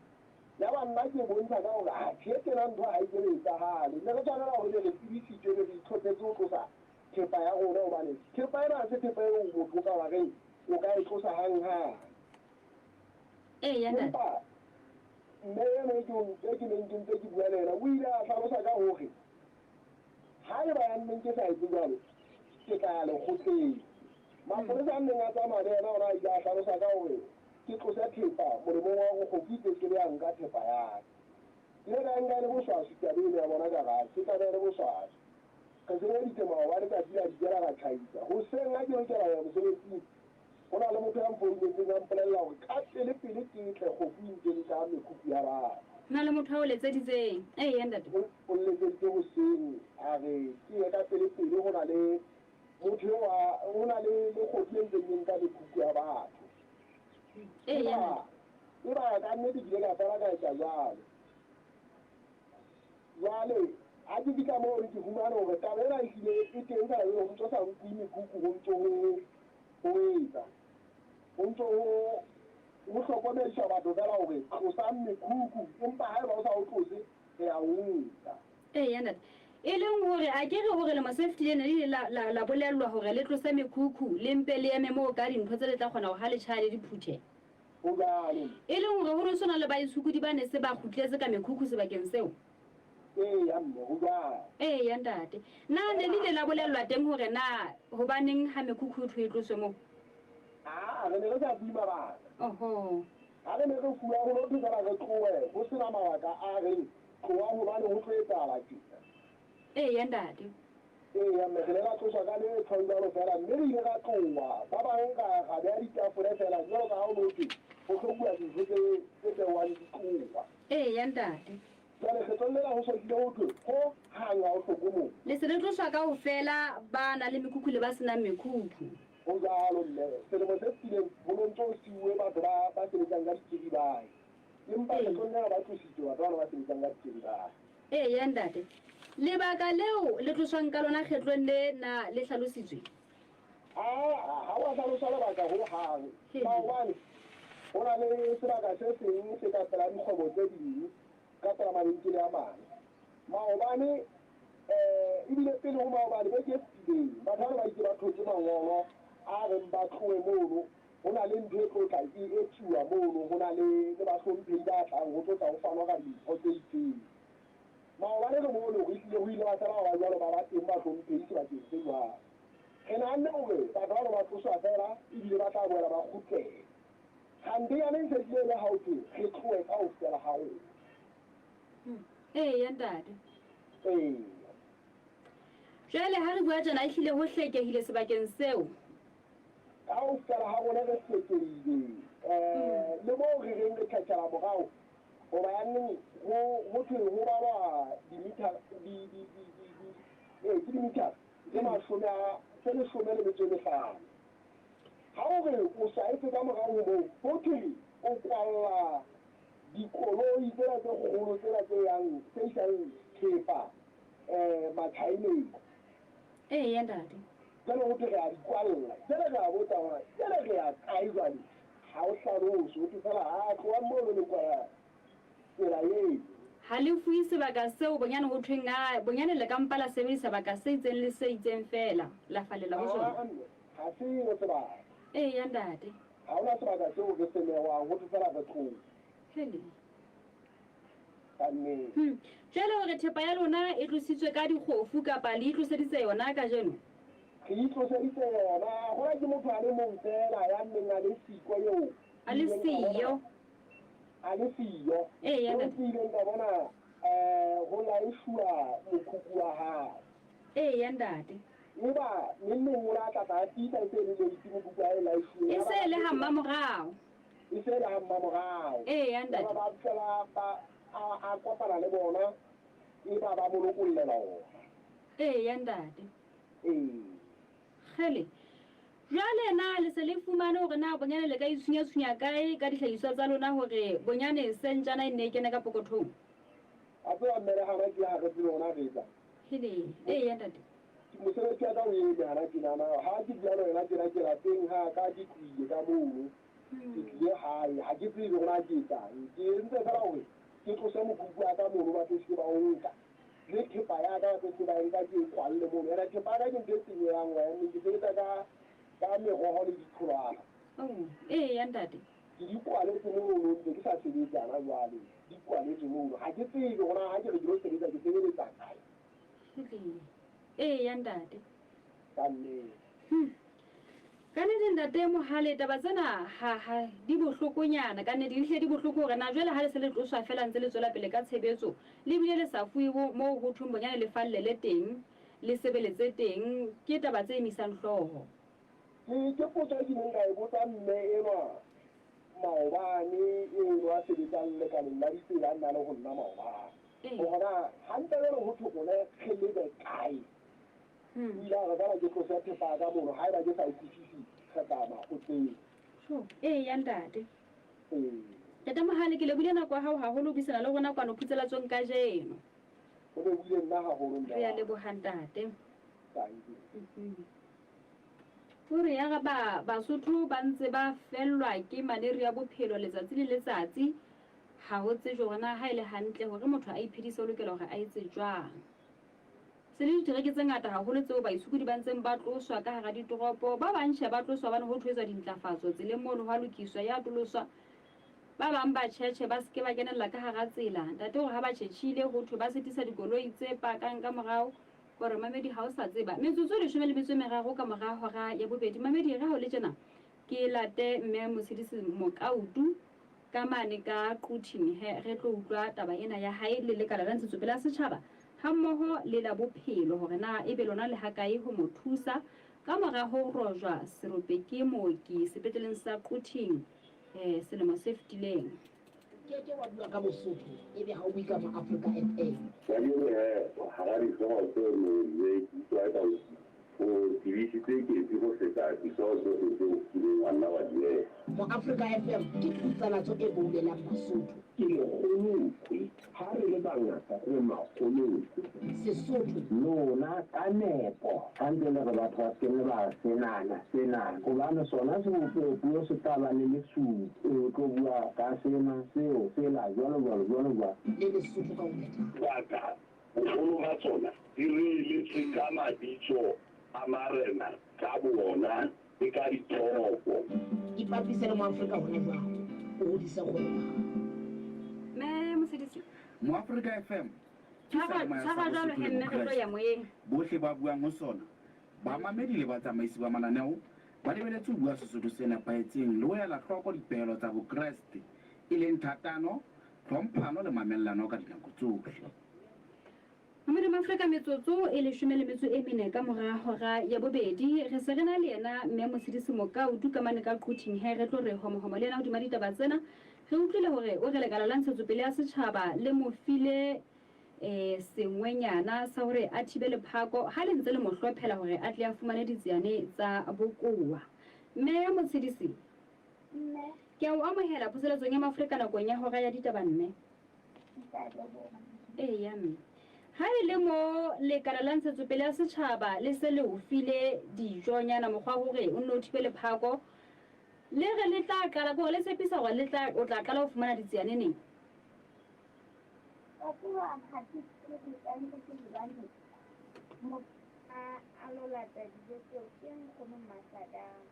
Ya ba nna ke bontsha ka hore ha tjhe tjena ntho ha e ke be etsahale. Ne re tshwanela hore re tsebisitswe re itlhophetse ho tlosa thepa ya rona hobane thepa ena ha se thepa eo motho o ka wa reng o ka e tlosa hanghang. Eya ntate. Empa mme eno e ke neng ke ntse ke bua le yena o ile a hlalosa ka hore haeba ya nneng ke sa etse jwalo ke tla ya lekgotleng. Mapolesa a neng a tsamaya le yena ona a ile a hlalosa ka hore ke tlose thepa molemong wa hore kgofu e ke be ya nka thepa ya ka. Ke ile ka nka e le boswaswi taba eno ya bona ka ra ke taba e le boswaswi. Re sebeditse maobane tsatsi la dikela ra tjhaisa. Hoseng ha ke lokela ho ya mosebetsing ho na le motho ya mfounetseng a mpolella hore ka pele pele ke tle kgofu e ntse nka mekhukhu ya batho. Na le motho a o letseditseng? Eya ntate. O nletseditse hoseng a re ke ye ka pele pele ho na le motho eo ho na le kgofu e ntseng e nka mekhukhu ya batho. Eya. Eba ka nnete ke ile ka fela ka etsa jwalo. Jwale ha ke fihla moo ke fumane hore taba ena ehlile e teng feela jwale ho ntso sa nkuwe mekhukhu ho ntso ho etsa. Ho ntso ho hlokomediswa batho feela hore tlosang mekhukhu empa haeba o sa o tlose re a o nka. Eya ntate. E leng hore a ke re hore lemo se fetileng le ile la bolellwa hore le tlose mekhukhu le mpe le eme moo ka dintho tse le tla kgona hore ha le tjhaya le di phuthe. Ho jwalo. E leng hore ho no sona le baitshokodi ba ne se ba kgutletse ka mekhukhu sebakeng seo. Eya mme, ho jwalo. Eya ntate. Na ne le ile la bolellwa teng hore na hobaneng ha mekhukhu e thwe e tloswe moo? Ah, re ne re sa bue mabaka. Oho. Ha re ne re fuwa ho no thwe feela re tlohe ho sena mabaka a reng tloha hobane ho tlo etsahala tjena. Eya ntate. Eya mme, re ile ra tloswa ka le tshwang jwalo feela mme re ile ra tloha. Ba bang ra beha ditafole feela jwalo ka ha ho no thwe ho hlokuwa dintho tse behwang di tloha. Eya ntate. Jwale kgetlong lena ho hlokile ho thwe ho hang ha o hloke moo. Le se le tloswa kaofela ba nang le mekhukhu le ba senang mekhukhu. Ho jwalo mme, selemo se fetileng ho no ntso siuwe batho ba sebetsang ka dikiribae. Empa kgetlong lena ba tlositswe batho bana ba sebetsang ka dikiribae. Eya ntate. Lebaka leo le tloswang ka lona kgetlong le na le hlalositswe? Ha wa hlaloswa lebaka ho hang. Maobane ho na le sebaka se seng se ka pela dikgwebo tse ding ka pela mabenkele a mang. Maobane ebile pele ho maobane beke e fetileng batho bana ba itse ba thotse mangolo a reng ba tlohe mono, ho na le ntho e tlo tla e etsuwa mono, ho na le bahlomphehi ba tlang ho tlo tla ho fanwa ka dimpho tse itseng. Maobane re mono re hlile ho ile ba sala ba jwalo ba ba teng bahlomphehi sebakeng se jwalo. Re nahanne hore batho bano ba tloswa feela ebile ba tla boela ba kgutlele. Kgante yane e se tlile le ha ho thwe re tlohe kaofela ha rona. Eya ntate. Ee. Jwale ha re bua tjena ehlile ho hlekehile sebakeng seo. Kaofela ha rona re hlekehile. Le moo re reng re tjhatjhela morao hoba yaneng ho thwe ho balwa di-meter ke di-meter tse mashome a tse 15. Ha o re o sa etse ka morao ho moo, ho thwe o kwalla dikoloi tsena tse kgolo tsena tse yang tse isang thepa Matjhaeneng. Eya ntate. Jwale ho thwe re a di kwalla. Jwale re a botsa hore jwale re ya kae jwale? Ha o hlalose, ho thwe feela ha tlohang mono le kwala tsela eo. Ha le fuwe sebaka seo bonyane ho thweng a bonyane le ka mpa la sebedisa sebaka se itseng le se itseng feela, la fallela ho sona. Ha se yo sebaka. Eya ntate. Ha hona sebaka seo re se nehwang, ho thwe feela re tlohe. Hele. Ka nnete. Jwale hore thepa ya lona e tlositswe ka dikgofu kapa le itloseditse yona kajeno? Re itloseditse yona. Hona ke motho a le mong feela ya neng a le siko eo. A le siyo. A le siyo. Eya Eo ntate. ke ileng ka bona ho laeshuwa mokhukhu wa hae. Eya ntate. Eba neng neng o la tla tla a fihla e se e le late mokhukhu wa hae laeshuwe. E se e le ha mmamorao. E se e le ha mmamorao. Eya ntate. Ba fela ba a kopana le bona e ba ba mo lokollela ona. Eya ntate. Ee. Kgele. Jwale na le se le fumane hore na bonyane le ka itshunyatshunnya kae ka dihlahiswa tsa lona hore bonyane sentjana e nne e kene ka pokothong? A tseba mme le hana ke ha re tsebe hona re etsa. Hele, eya ntate. Mosebetsi wa ka o eme hana tjenana. Ha ke bua le wena tjena ke lapeng ha ka ke tlohile ka mono. Ke tlile hae, ha ke tsebe hore na ke etsang. Ke entse feela hore ke tlose mokhukhu wa ka mono ba tlo se ke ba o nka. Le thepa ya ka ba tlo se ba e nka ke e kwalle mono. Ene thepa ya ka ke ntho e senyehang hobane ke sebetsa ka meroho le ditholwana. Oh, eya ntate. Ke di kwaletse mono ntse ke sa sebetse hana jwale. Di kwaletse mono. Ha ke tsebe hore na ha ke re ke lo sebetsa ke sebeletsa kae. Eya ntate. Ka nnete. Ka nnete ntate Mohale, taba tsena ha di bohlokonyana. Ka nnete di hle di bohloko hore na jwale ha le se le tloswa feela ntse le tswela pele ka tshebetso, le bile le sa fuwe moo ho thweng bonyane le fallele teng, le sebeletse teng, ke taba tse emisang hlooho. Ke potso e ke neng ka e botsa mme enwa maobane eno a sebetsang lekaleng la ditsela a nna le ho nna maobane. Hore na hantle jwale ho thwe rona re lebe kae? O ile a re feela ke tlose thepa ya ka mono, haeba ke sa utlwisisi re tla makgotleng. Eya ntate. Ee. Ntate Mohale, ke lebohile nako ya hao haholo ho buisana le rona kwano Phutselatsong kajeno. Ho lebohile nna haholo ntate. Re a leboha ntate. Thank you. O re ya re ba Basotho ba ntse ba fellwa ke maneri ya bophelo letsatsi le letsatsi, ha ho tsejwe hore na ha e le hantle hore motho a iphedise o lokela hore a etse jwang. Se le ditereke tse ngata haholo tseo baitshokodi ba ntseng ba tloswa ka hara ditoropo. Ba bang tjhe ba tloswa hobane ho thwetswa dintlafatso tseleng mono ho a lokiswa, ya atoloswa. Ba bang ba tjhetjhe ba se ke ba kenella ka hara tsela. Ntate hore ha ba tjhetjhile ho thwe ba sitisa dikoloi tse pakang ka morao. Hore mamedi ha o sa tseba. Metsotso e 13 ka mora hora ya bobedi. Mamedi re ha o le tjena ke late mme Motshidisi Mokautu ka mane ka Quthing he re tlo utlwa taba ena ya hae le lekala la ntshetsopele ya setjhaba hammoho le la bophelo hore na ebe lona le hakae ho mo thusa ka mora ho rojwa serope ke mooki sepetleleng sa Quthing selemo se fetileng. Ke ke wa bua ka Bosotho ebe ha o bue ka Moafrika FM. Kajeno he, hara dihlooho tse nwe ke utlwa eka o tebisitse ketsi ho feta dihlooho tsohle tseo o kileng wa nna wa di beha. Moafrika FM ke phutsalatso e boulelang Basotho. Ke lekgolokwe, ha re le bangata re makgolokwe. Sesotho. Lona ka nepo, ha ntse le re batho ba se ke ba senana, senana. Hobane sona sebopeho se tla ba le lesupi. O tlo bua ka sena, seo, sela, jwalo, jwalo, jwalo, jwalo. Le Lesotho ka ho phethahala. Baka, boholo ba tsona di reeletswe ka mabitso a marena ka boona. le ka dithoko. Ipapise le Moafrika hona jwale, o hodise kgwebo ya hao. Mme Motshedisi. Moafrika FM ke Tshwara seyalemoya sa tshwara jwalo Bosotho he le mme re tlo Bokreste. ya moyeng. Bohle ba buang ho sona, bamamedi le batsamaisi ba mananeo ba lebeletse ho bua Sesotho se nepahetseng le ho ela hloko dipehelo tsa Bokreste, e leng thatano, tlhomphano le mamellano ka dinako tsohle. Modimo Afrika metsotso e leshome le metso e mene ka mora hora ya bobedi re se re na le yena mme Motshedisi Mokautu ka mane ka Quthing he re tlo re homohomo le yena hodima ditaba tsena. Re utlwile hore o re lekala la ntshetsopele ya setjhaba le mo file um sengwenyana sa hore a thibe lephako ha le ntse le mo hlophela hore a tle a fumane ditsiane tsa bokowa. Mme Motshedisi, Mme. ke a o amohela phoseletsong ya Maafrika nakong ya hora ya ditaba mme. Eya mme. Ha e le mo lekala la ntshetsopele ya setjhaba le se le o file dijonyana mokgwa wa hore o nne o thibe lephako, le re le tla qala ke hore le tshepisa hore le tla o tla qala ho fumana ditsiane neng? Wa tseba ha ke tsebe ka nnete hobane motho a lo lata dijo tseo ke nkgono Mmasadang.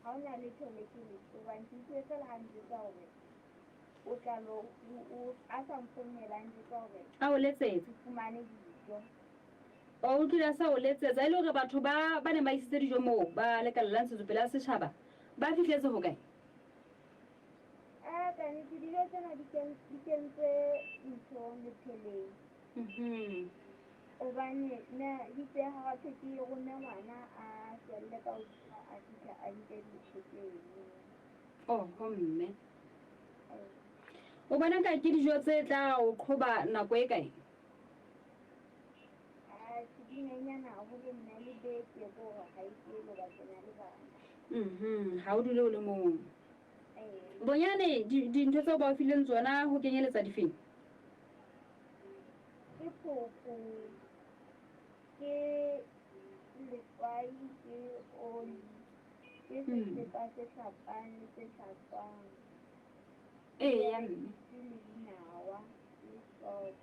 Ha hona letho le ke le tsebang. Ke utlwile feela ha njwetsa hore o tla lo o a sa nfounela a njwetsa hore A o letsetsa. ke fumane dijo. O utlwile a sa o letsetsa e le hore batho ba ba neng ba isitse dijo moo ba lekala la ntshetsopele ya setjhaba ba fihletse hokae? Ah, ka nnete dijo tsena di kentswe nthong lepheleng. Hobane nna itse ha wa thwe ke rome ngwana a tswelle ka hodimo a fihla a nke dintho tseno. Oho mme. O bona ka ke dijo tse tla o qhoba nako e kae? Ah, ke dinyenyana haholo nna le beke ko hore ha e kele ba kena le bana. Ha o dule o le mong. Bonyane dintho tseo ba o fileng tsona ho kenyeletsa difeng? Ke phofo, ke letswai, ke oli, ke sesepa se hlapang le se hlatswang. Eya mme. Ke le dinawa, le salt.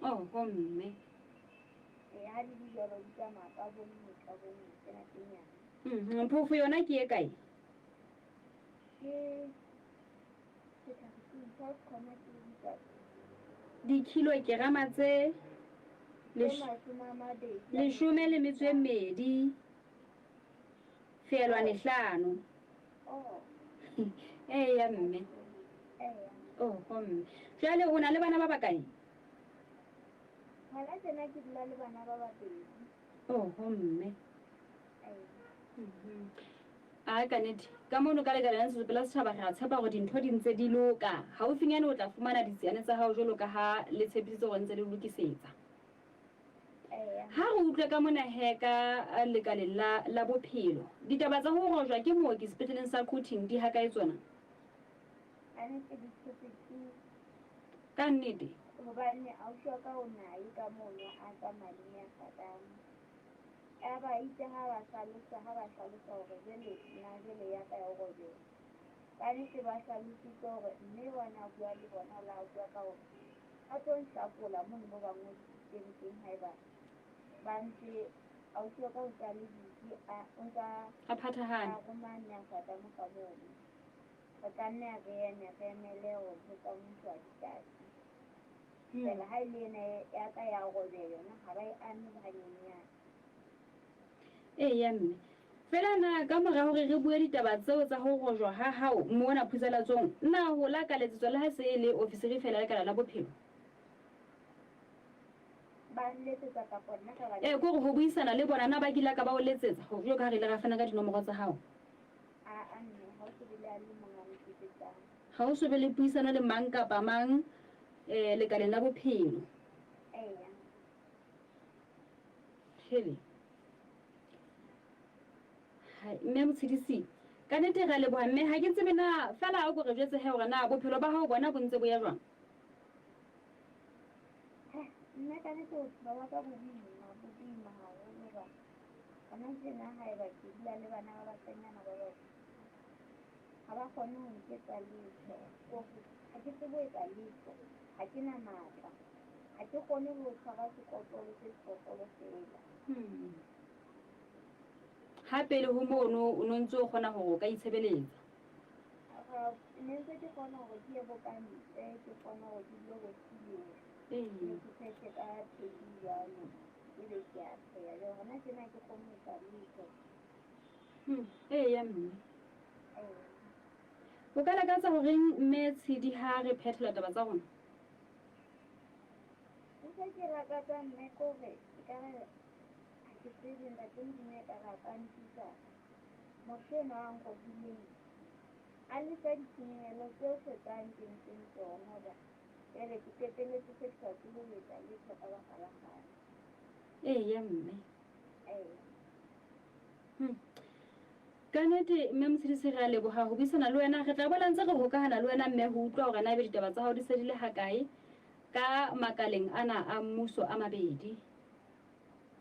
Oho mme. Ee, ha di le jwalo di tsamaya ka bonngwe ka bonngwe tsena tse nyane. Phofo yona ke e kae? Ke setlhagising sa khona ke bitsa Dikilograma tse tse mashome a mabedi. leshome le metso e mmedi feelwane hlano. Oh. Eya mme. Eya. Oho mme. Jwale o na le bana ba bakae? Hona tjena ke dula le bana ba babedi. Oho mme. A ka nnete ka mono ka lekala la ntshetsopele ya setjhaba re a tshepa hore dintho di ntse di loka. Haufinyane o tla fumana ditsiane tsa hao jwalo ka ha le tshepisitse hore ntse le lokisetsa. Ha re utlwe ka mona he ka lekaleng la bophelo. Ditaba tsa ho rojwa ke mooki sepetleleng sa Quthing di hakae tsona? Ka nnete di tshotse ke Ka nnete? Hobane ausi wa ka o naye ka mono a tsamaya le mme a Sadam. Ya ba itse ha ba hlalosa, ha ba hlalosa hore jwale nna jwale ya ka ya ho robela. Ka nnete ba hlalositse hore mme wa na bua le bona, o la bua ka hore ba tlo nhlakola mono mo ba ngodisitseng teng haeba ba ntse ausi wa ka o ntse a le busy, o ntse A phathahane. a roma mme a Sadam ka mono. Re tla nne re eme, re emele hore ntho tsa mmuso ha di tlatse. Feela ha e le ena ya ka ya robela yona ha ba e ame le hanyenyane. Eya mme. Feela na ka mora hore re bue ditaba tseo tsa ho rojwa ha hao mona phusalatsong, na ho la ka letsetswa le ha se e le ofisiri feela ya lekala la bophelo? Ba nletsetsa kapa nna ka ba Ee, ke hore ho buisana le bona na ba kile ka ba o letsetsa hore jwalo ka ha re ile ra fana ka dinomoro tsa hao? Aa mme, ha o so be le a le mong a ntletsetsang. Ha o so be le puisano le mang kapa mang lekaleng la bophelo. Eya. Hele. Hai, mme Motshedisi, ka nnete re a leboha mme ha ke tsebe na feela o ko re jwetse he hore na bophelo ba hao bona bo ntse bo ya jwang? Nna ka nnete bophelo ba ka bo boima, bo boima haholo ba. Hona tjena haeba ke dula le bana ba bashanyana ba babedi. Ha ba kgone ho nketsa letho. Hore ha ke tsebe ho etsa letho. Ha ke na matla. Ha ke kgone ho tshwara sekotlolo se sekotlolo feela. Ha pele ho mono o no ntse o kgona hore o ka itshebeletsa? Ne ntse ke kgona hore ke ye bo ka ntle, ke kgona hore ke dule bo sileng. Ne ke phethe ka phedi jwalo, ebe ke a pheha. Jwale hona tjena ha ke kgone ho etsa letho. Eya mme. O ka lakatsa horeng mme Tshedi ha re phethela taba tsa rona? Ntho e ke lakatsang mme ke hore ekare ha ke tsebe ntate Modimo ekare a ka nthusa motho enwa a nrobileng a lefa ditshenyehelo tsohle tsa nkentseng tsona hoba jwale ke qetelletse se ke sa tsebe ho etsa letho ka baka la hae. Eya mme. Ee. Ka nete mme Motshedisi re a leboha ho buisana le wena. Re tla boela ntse re hokahana le wena mme ho utlwa hore na ebe ditaba tsa hao di se di le hakae ka makaleng ana a mmuso a mabedi.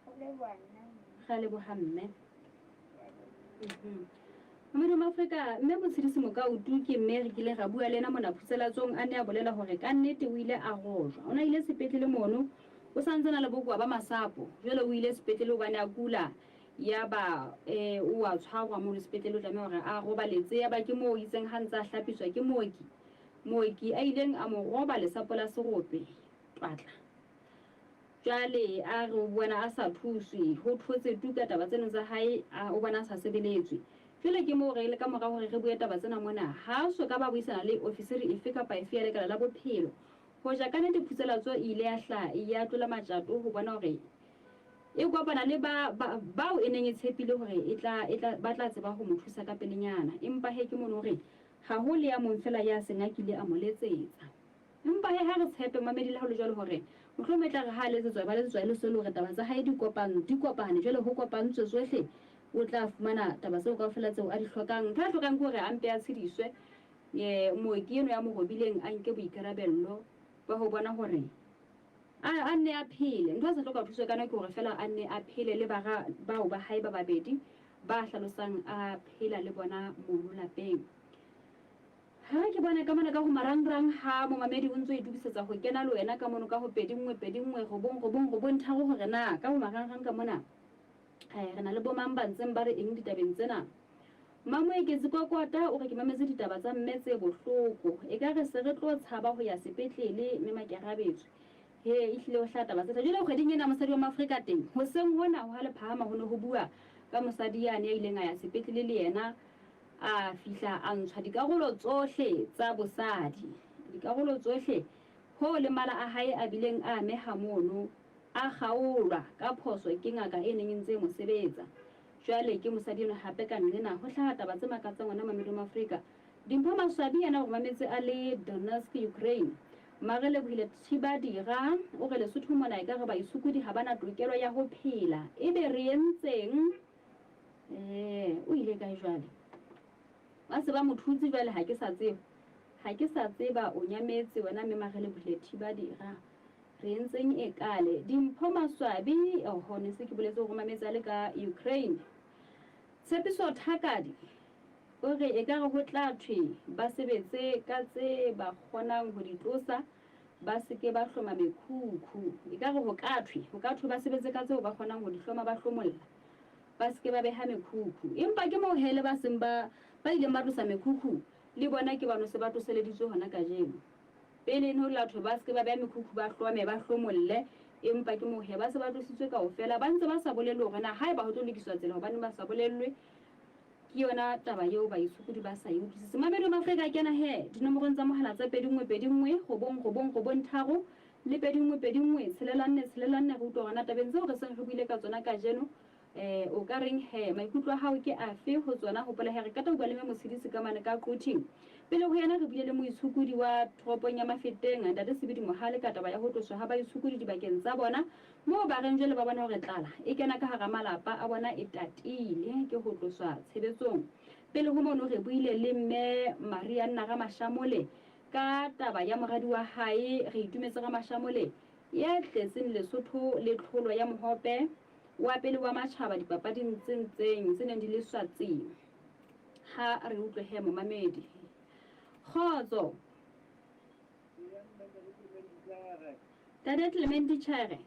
Ho leboha nna mme. Re a leboha mme. Modimo Afrika, mme Motshedisi Mokautu ke mme re kile ra bua le ena mona phutselatsong a ne a bolela hore ka nnete o ile a rojwa. O ne a ile sepetlele mono, o sa ntse na le bokowa ba masapo. Jwale o ile sepetlele hobane a kula yaba o a tshwarwa mono sepetlele, o tlameha hore a robaletse. Yaba ke moo itseng ha ntse a hlapiswa ke mooki, mooki a ileng a mo roba lesapo la serope twatla. Jwale a re o bona a sa thuswe, ho thotse tu ka taba tseno tsa hae, a o bona a sa sebeletswe. Jwale ke moo re le ka mora hore re bue taba tsena mona, ha a so ka ba buisana le ofisiri efe kapa efe ya lekala la bophelo. Hoja ka nete phutselatso e ile ya hla ya tlola matjato ho bona hore e kopana le ba, ba, bao e neng e tshepile hore e tla, e tla, ba tla tseba ho mo thusa ka pelenyana. Empa he ke mono hore ha ho le ya mong feela ya seng a kile a mo letsetsa. Empa he ha re tshepe momamedi le ha ho le jwalo hore mohlomong e tla re ha a letsetswa ba letsetswa e le solo hore taba tsa hae di kopan, di kopane jwale ho kopantswe tsohle o tla fumana taba tseo kaofela tseo a di hlokang. Ntho a hlokang ke hore a mpe a tshediswe mooki eno ya mo robileng a nke boikarabello ba ho bona hore a, a nne a phele. Ntho a sa hloka thuso ka yona ke hore feela a nne a phele le bara bao ba hae ba babedi ba hlalosang a phela le bona mono lapeng. Ha ke bona ka mona ka ho marangrang ha momamedi o ntso itokisetsa ho kena le wena ka mono ka ho 2 1 2 1 9 9 9 3 hore na ka ho marangrang ka mona re na le bomang ba ntseng ba re eng ditabeng tsena. Mamoeketsi Kokota o re ke mametse ditaba tsa mme tse bohloko. Ekare se re tlo tshaba ho ya sepetlele mme makerabetswe. He ehlile ho hlaha taba tse. Jwale kgweding ena mosadi wa Maafrika teng hoseng hona ho ha le phahama ho ne ho bua ka mosadi yane ya ileng a ya sepetlele le yena a fihla a ntshwa dikarolo tsohle tsa bosadi, dikarolo tsohle, hoo le mala a hae a bileng a ameha mono, a kgaolwa ka phoso ke ngaka e neng e ntse e mo sebetsa. Jwale ke mosadi enwa hape ka nqena ho hlaha taba tse makatsang hona Mamelodi Afrika. Dimpho Maswabi yena o re mametse a le Donetsk, Ukraine. Marelebohile Thibadira o re Lesotho mona ekare baitshokodi ha ba na tokelo ya ho phela. Ebe re entseng? Eh, o ile kae jwale? Ba se ba mo thutse jwale ha ke sa tseba. Ha ke sa tseba o nyametse wena mme Marelebohile Thibadira. Re entseng e kale. Dimpho Maswabi, oho ne se ke boletse hore o mametse a le ka Ukraine. Tshepiso Thakadi o re ekare ho tla thwe ba sebetse ka tse ba kgonang ho di tlosa ba se ke ba hloma mekhukhu. Ekare ho ka thwe, ho ka thwe ba sebetse ka tseo ba kgonang ho di hloma ba hlomolla. Ba se ke ba beha mekhukhu. Empa ke moo he le ba seng ba, ba ileng ba tlosa mekhukhu, le bona ke bano se ba tloseleditswe hona kajeno. Pele e ne ho la thwe ba se ke ba beha mekhukhu ba hlome, ba hlomolle, empa ke moo he ba se ba tlositswe kaofela. Ba ntse ba sa bolellwe hore na haeba ho tlo lokiswa tsela hobaneng ba sa bolellwe. Ke yona taba eo baitshokodi ba sa e utlwisise. Mamedi wa Maafrika a kena he dinomorong tsa mohala tsa 2 1 2 1 9 9 9 3 le 2 1 2 1 6 4 6 4 re utlwa hore na tabeng tseo re seng re buile ka tsona kajeno o ka reng he maikutlo a hao ke afe ho tsona. Hopola he re qeta ho bua le Mme Motshedisi ka mane ka Quthing. Pele ho yena re buile le moitshokodi wa toropong ya Mafeteng Ntate Sebidi Mohale ka taba ya ho tloswa ha baitshokodi dibakeng tsa bona moo ba reng jwale ba bona hore tlala e kena ka hara malapa a bona e tatile ke ho tloswa tshebetsong. Pele ho mono re buile le Mme Marianna Ramashamole ka taba ya moradi wa hae Reitumetse Ramashamole ya tletseng Lesotho le tlholo ya mohope wa pele wa matjhaba dipapading tse ntseng tse neng di le Swatsing. Ha re utlwe he momamedi. Kgotso. Tate Clement Tjhere.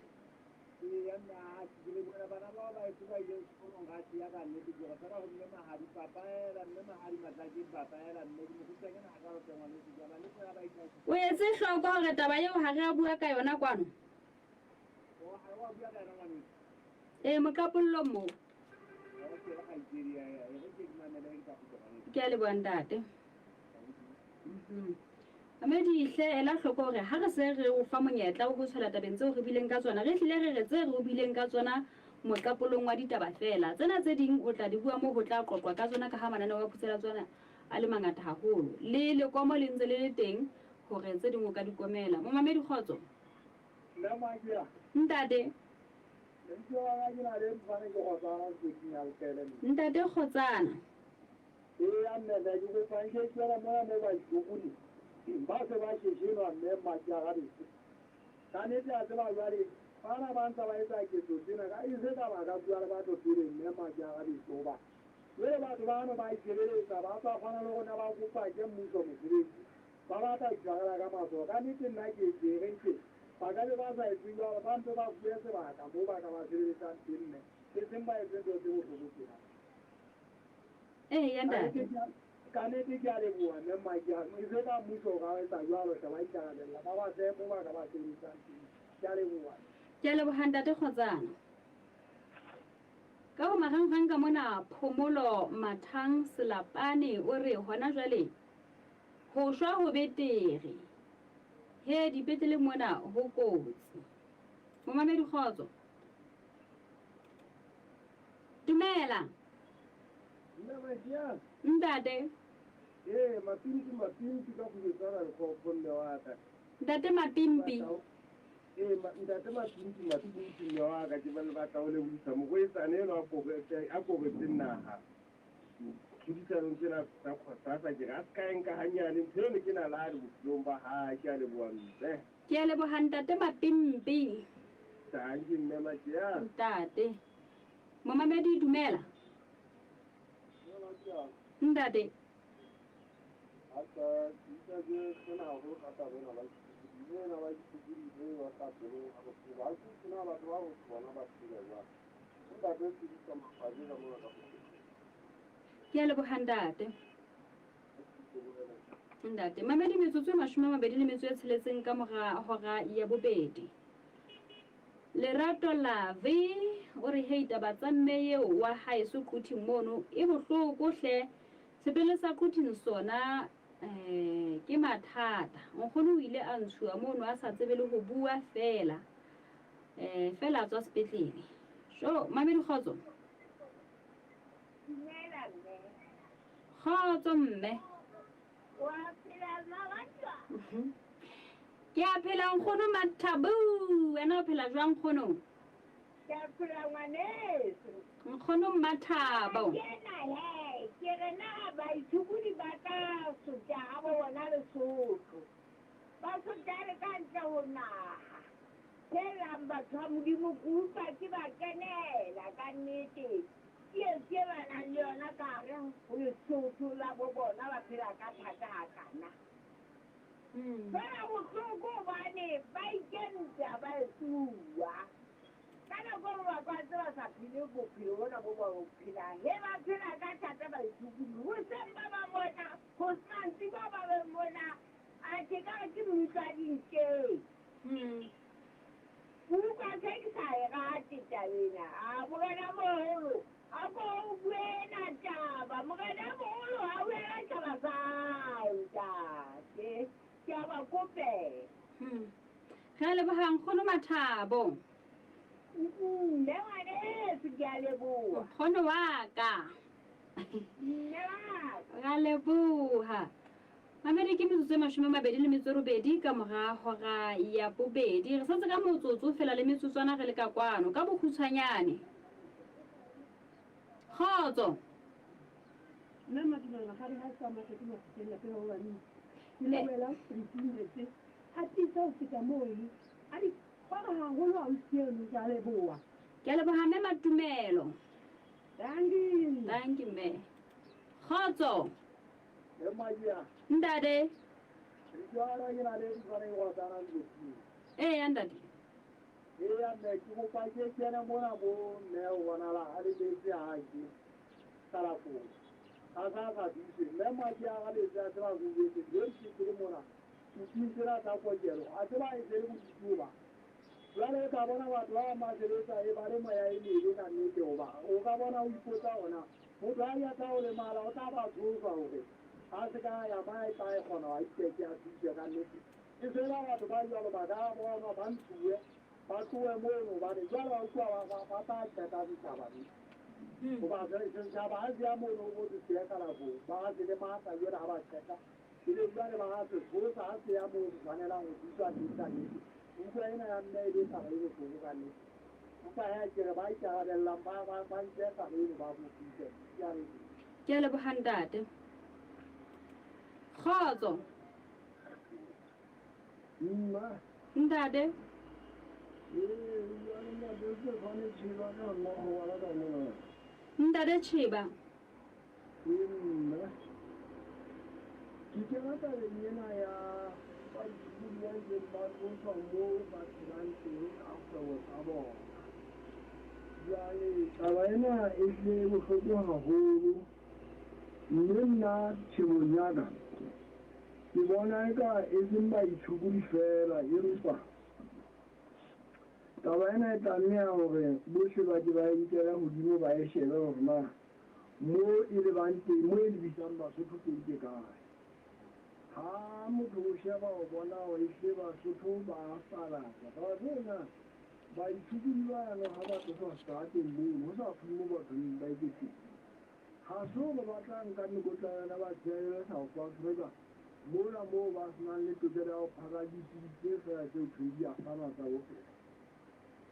Eya mme atjhe ke lebohela bana bao ba heso ba ileng sekolong ga ya ka nnete ke re fela go mme Mahadi papaela mme Mahadi Matlakeng papaela mme ke mokgutshwanyana ha ka tle ngwaneso ke a ba leboha ba O etse hloko hore taba eo ha re a bua ka yona kwano? O ha wa bua ka yona ngwaneso. Ee, moqapollong moo. Okay kgaitsedi ya ya e re ke ke mamele ke tla kgutla ngwaneso. Ke a leboha ntate. Mamedi hle ela hloko hore ha re se re o fa monyetla wa ho tshwela tabeng tseo re bileng ka tsona, re hlile re re tse re o bileng ka tsona moqapolong wa ditaba feela. Tsena tse ding o tla di bua moo ho tla qoqwa ka tsona ka ha mananeo a phutsela tsona a le mangata haholo. Le lekomo le ntse le le teng hore tse ding o ka di komela. Momamedi kgotso. Nna Makia. Ntate. Lebitso la ka ke na le Mfane ke Kgotsana Sekoting ya Lefele mme. Ntate Kgotsana. Eya mme hle ke kopa nke tswela mona mo baitshokodi ba se ba sheshenwa mme Makia ga beso. Ka nnete a tseba jwale bana ba ntse ba etsa ketso tsena ka e se ka ba ka bua le batho pele mme Makia ga beso hoba jwale batho bano ba itshebeletsa ba tswafana le rona ba kopa ke mmuso mosebetsi ba batla ho itshwarela ka matsoho. Ka nnete nna ke ke re ke ba ka be ba sa etse jwalo ba mpe ba fuwe sebaka moo ba ka ba sebeletsang teng mme e seng ba etse ntho tse bohloko tjena. Eya ntate. Ka nnete ke a leboha mme Mmakiano. E se ka mmuso o ka etsa jwalo hle ba ikarabella ba ba fe moo ba ka ba sebetsang teng. Ke a leboha. Ke a leboha ntate Kgotsana. Ka ho marangrang ka mona Phomolo Mathang Selapane o re hona jwale ho shwa ho betere. He dipetlele mona ho kotsi. Momamedi kgotso. Dumela. Mme Ntate. Ee, Mapimpi Mapimpi ka Kgubetsana Lekgopho mme wa ka. Ntate Mapimpi. Ee, ntate Mapimpi Mapimpi mme wa ka ke ba le batla ho lebohisa morwetsana enwa a koretseng naha tlhodisanong tsena tsa Khosasa ke re a se ka e nka hanyane ntho eno ke nalane bophelong ba hae. Ke a leboha mme. Ke a leboha ntate Mapimpi. Tanki mme Makiana. Ntate. Momamedi dumela. Ntate. Ke a leboha ntate. Ntate, mamedi metsotso e 26 ka mora hora ya bobedi. Lerato Lave o re hei taba tsa mme eo wa haeso Quthing mono e bohloko hle. Sepetlele sa Quthing sona eh ke mathata. Nkgono o ile a ntshuwa mono a sa tsebe le ho bua feela. Eh feela a tswa sepetlele. Sho, mamedi kgotso. Dumela mme. Kgotso mme. Wa phela mmaratwa? Ke a phela nkgono Mathabo. Wena o phela jwang nkgono? Ke a phela ngwaneso. Nkgono Mmathabo. Ke ena he, ke re na baitshokodi ba tla sotla ha bo bona Lesotho. Ba sotlane ka ntle ho naha. Helang batho ba Modimo ke utlwa ke ba kenela ka nnete. Tsietsi e ba nang le yona ka hare ho Lesotho la bo bona ba phela ka thata hakana. Fela bohloko hobane ba ikentse ha ba etsuwa. Ka nako e nngwe batho ba ntse ba sa phele bophelo bona bo ba bo phelang. He ba phela ka thata baitshokodi. Hoseng ba ba mona, mantsiboya ba be mona. Athe ka re ke meutlwa dintjeng. Ke utlwa se ke sa e rate taba ena. A morena moholo, a ko o bue ena taba. Morena moholo ha o ela taba tsa hao ntate. Ke a ba kopela. Re a leboha nkgono Mathabo. Mme ngwaneso ke a leboha. Nkgono wa ka. Mme wa ka. Re a leboha. Mamedi ke metsotso e 28 ka mora hora ya bobedi. Re santse ka motsotso fela le metsotswana re le ka kwano ka bokgutshwanyane. Kgotso. Nna Matumela Rakgadi ha sa matla ke mafikeng lapeng ha banna. Ke lebohela Sritumetse a tiisa ho feta mono. A di kgora haholo ausi eno ke a leboha. Ke a leboha mme Matumelo. Dankie. Dankie mme. Kgotso. Ntate. Eya ntate. Eya mme, ke kopa ke kene mona bo mme o bonala a lebetse ha ke kalafong. A sa sa thuse. Mme madi a gabetse a tseba go betse le ke le mona. Seting sena sa kokelo. A tseba e se le bodutu ba. Jwale o ka bona batho ba bang ba sebetsa e ba le moya e mebe ka nnete hoba o ka bona o ipotsa hore na motho ha ya tla o lemala o tla ba tshosa hore a se ka ya ba e tla e kgona wa iteke a thuse ka nnete. E fela batho ba jwalo ba ka bonwa ba ntshuwe ba tlohe mono hobane jwale wa utlwa ba tla qeta setjhaba mme. Hoba setjhaba ha se ya mono o se se kalafong ba se le matla jwale ha ba qeta. Ebe jwale ba se tshosa ha se ya moo se tshwanelang ho thuswa teng ka nnete. Utlwa ena ya mme e le taba e bohloko ka nnete. Empa he ke re ba ikarabellang ba nke taba eno ba mo thuse. Ke a leboha. Ke a leboha ntate. Kgotso. Mma. Ntate. Ee, bua le ntate Stefane Chiba ka mmoho wa ka mona. Ntate Chiba. Ee, mma. Ke kena tabeng ena ya baithuti ba ntseng ba tloswa moo ba phelang teng ka kgwebo tsa bona. Jwale taba ena e hlile bohloko haholo, mme nna tjhebong ya ka ke bona eka e seng baitshokodi feela, empa taba ena e tlameha hore bohle ba ke ba e nkele hodimo ba e shebe hore na moo e lebang teng, moo e lebisang Basotho teng ke kae. Ha motho o sheba o bona hore ehlile Basotho ba falatsa. Taba tsena baitshokodi bano ha ba tloswa seterateng mono, ho sa thwe moo batho ba etse teng. Ha se hore ba tla nka mekotla ya yona ba tshelela South Africa mona moo ba senang le tokelo ya ho phaka dipidisi tse feela tse thweng di a fana tsa bophelo.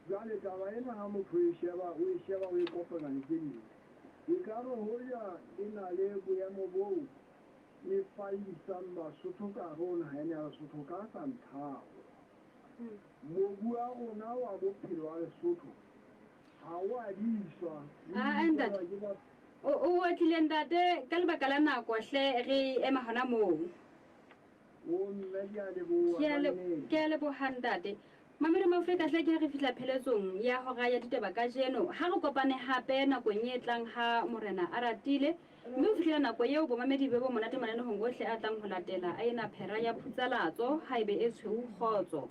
Jwale taba ena ha motho o e sheba, o e sheba o e kopanya le tse ding. Ekare hoja e na le boemo boo e fallisang Basotho ka hare ho naha ena ya Lesotho ka santhao. Mobu wa rona wa bophelo wa Lesotho ha o a diswa. Ah, ntate. O otlile ntate ka lebaka la nako hle re ema hona moo. O mme ke a leboha. Ke a leboha ntate. Mamedi Maafrika hle ke ha re fihla pheletsong ya hora ya ditaba kajeno. Ha re kopane hape nakong e tlang ha Morena a ratile. Mme ho fihlela nako eo bomamedi be bo monate mananehong ohle a tlang ho latela a ena phera ya phutsalatso haebe e tshweu kgotso.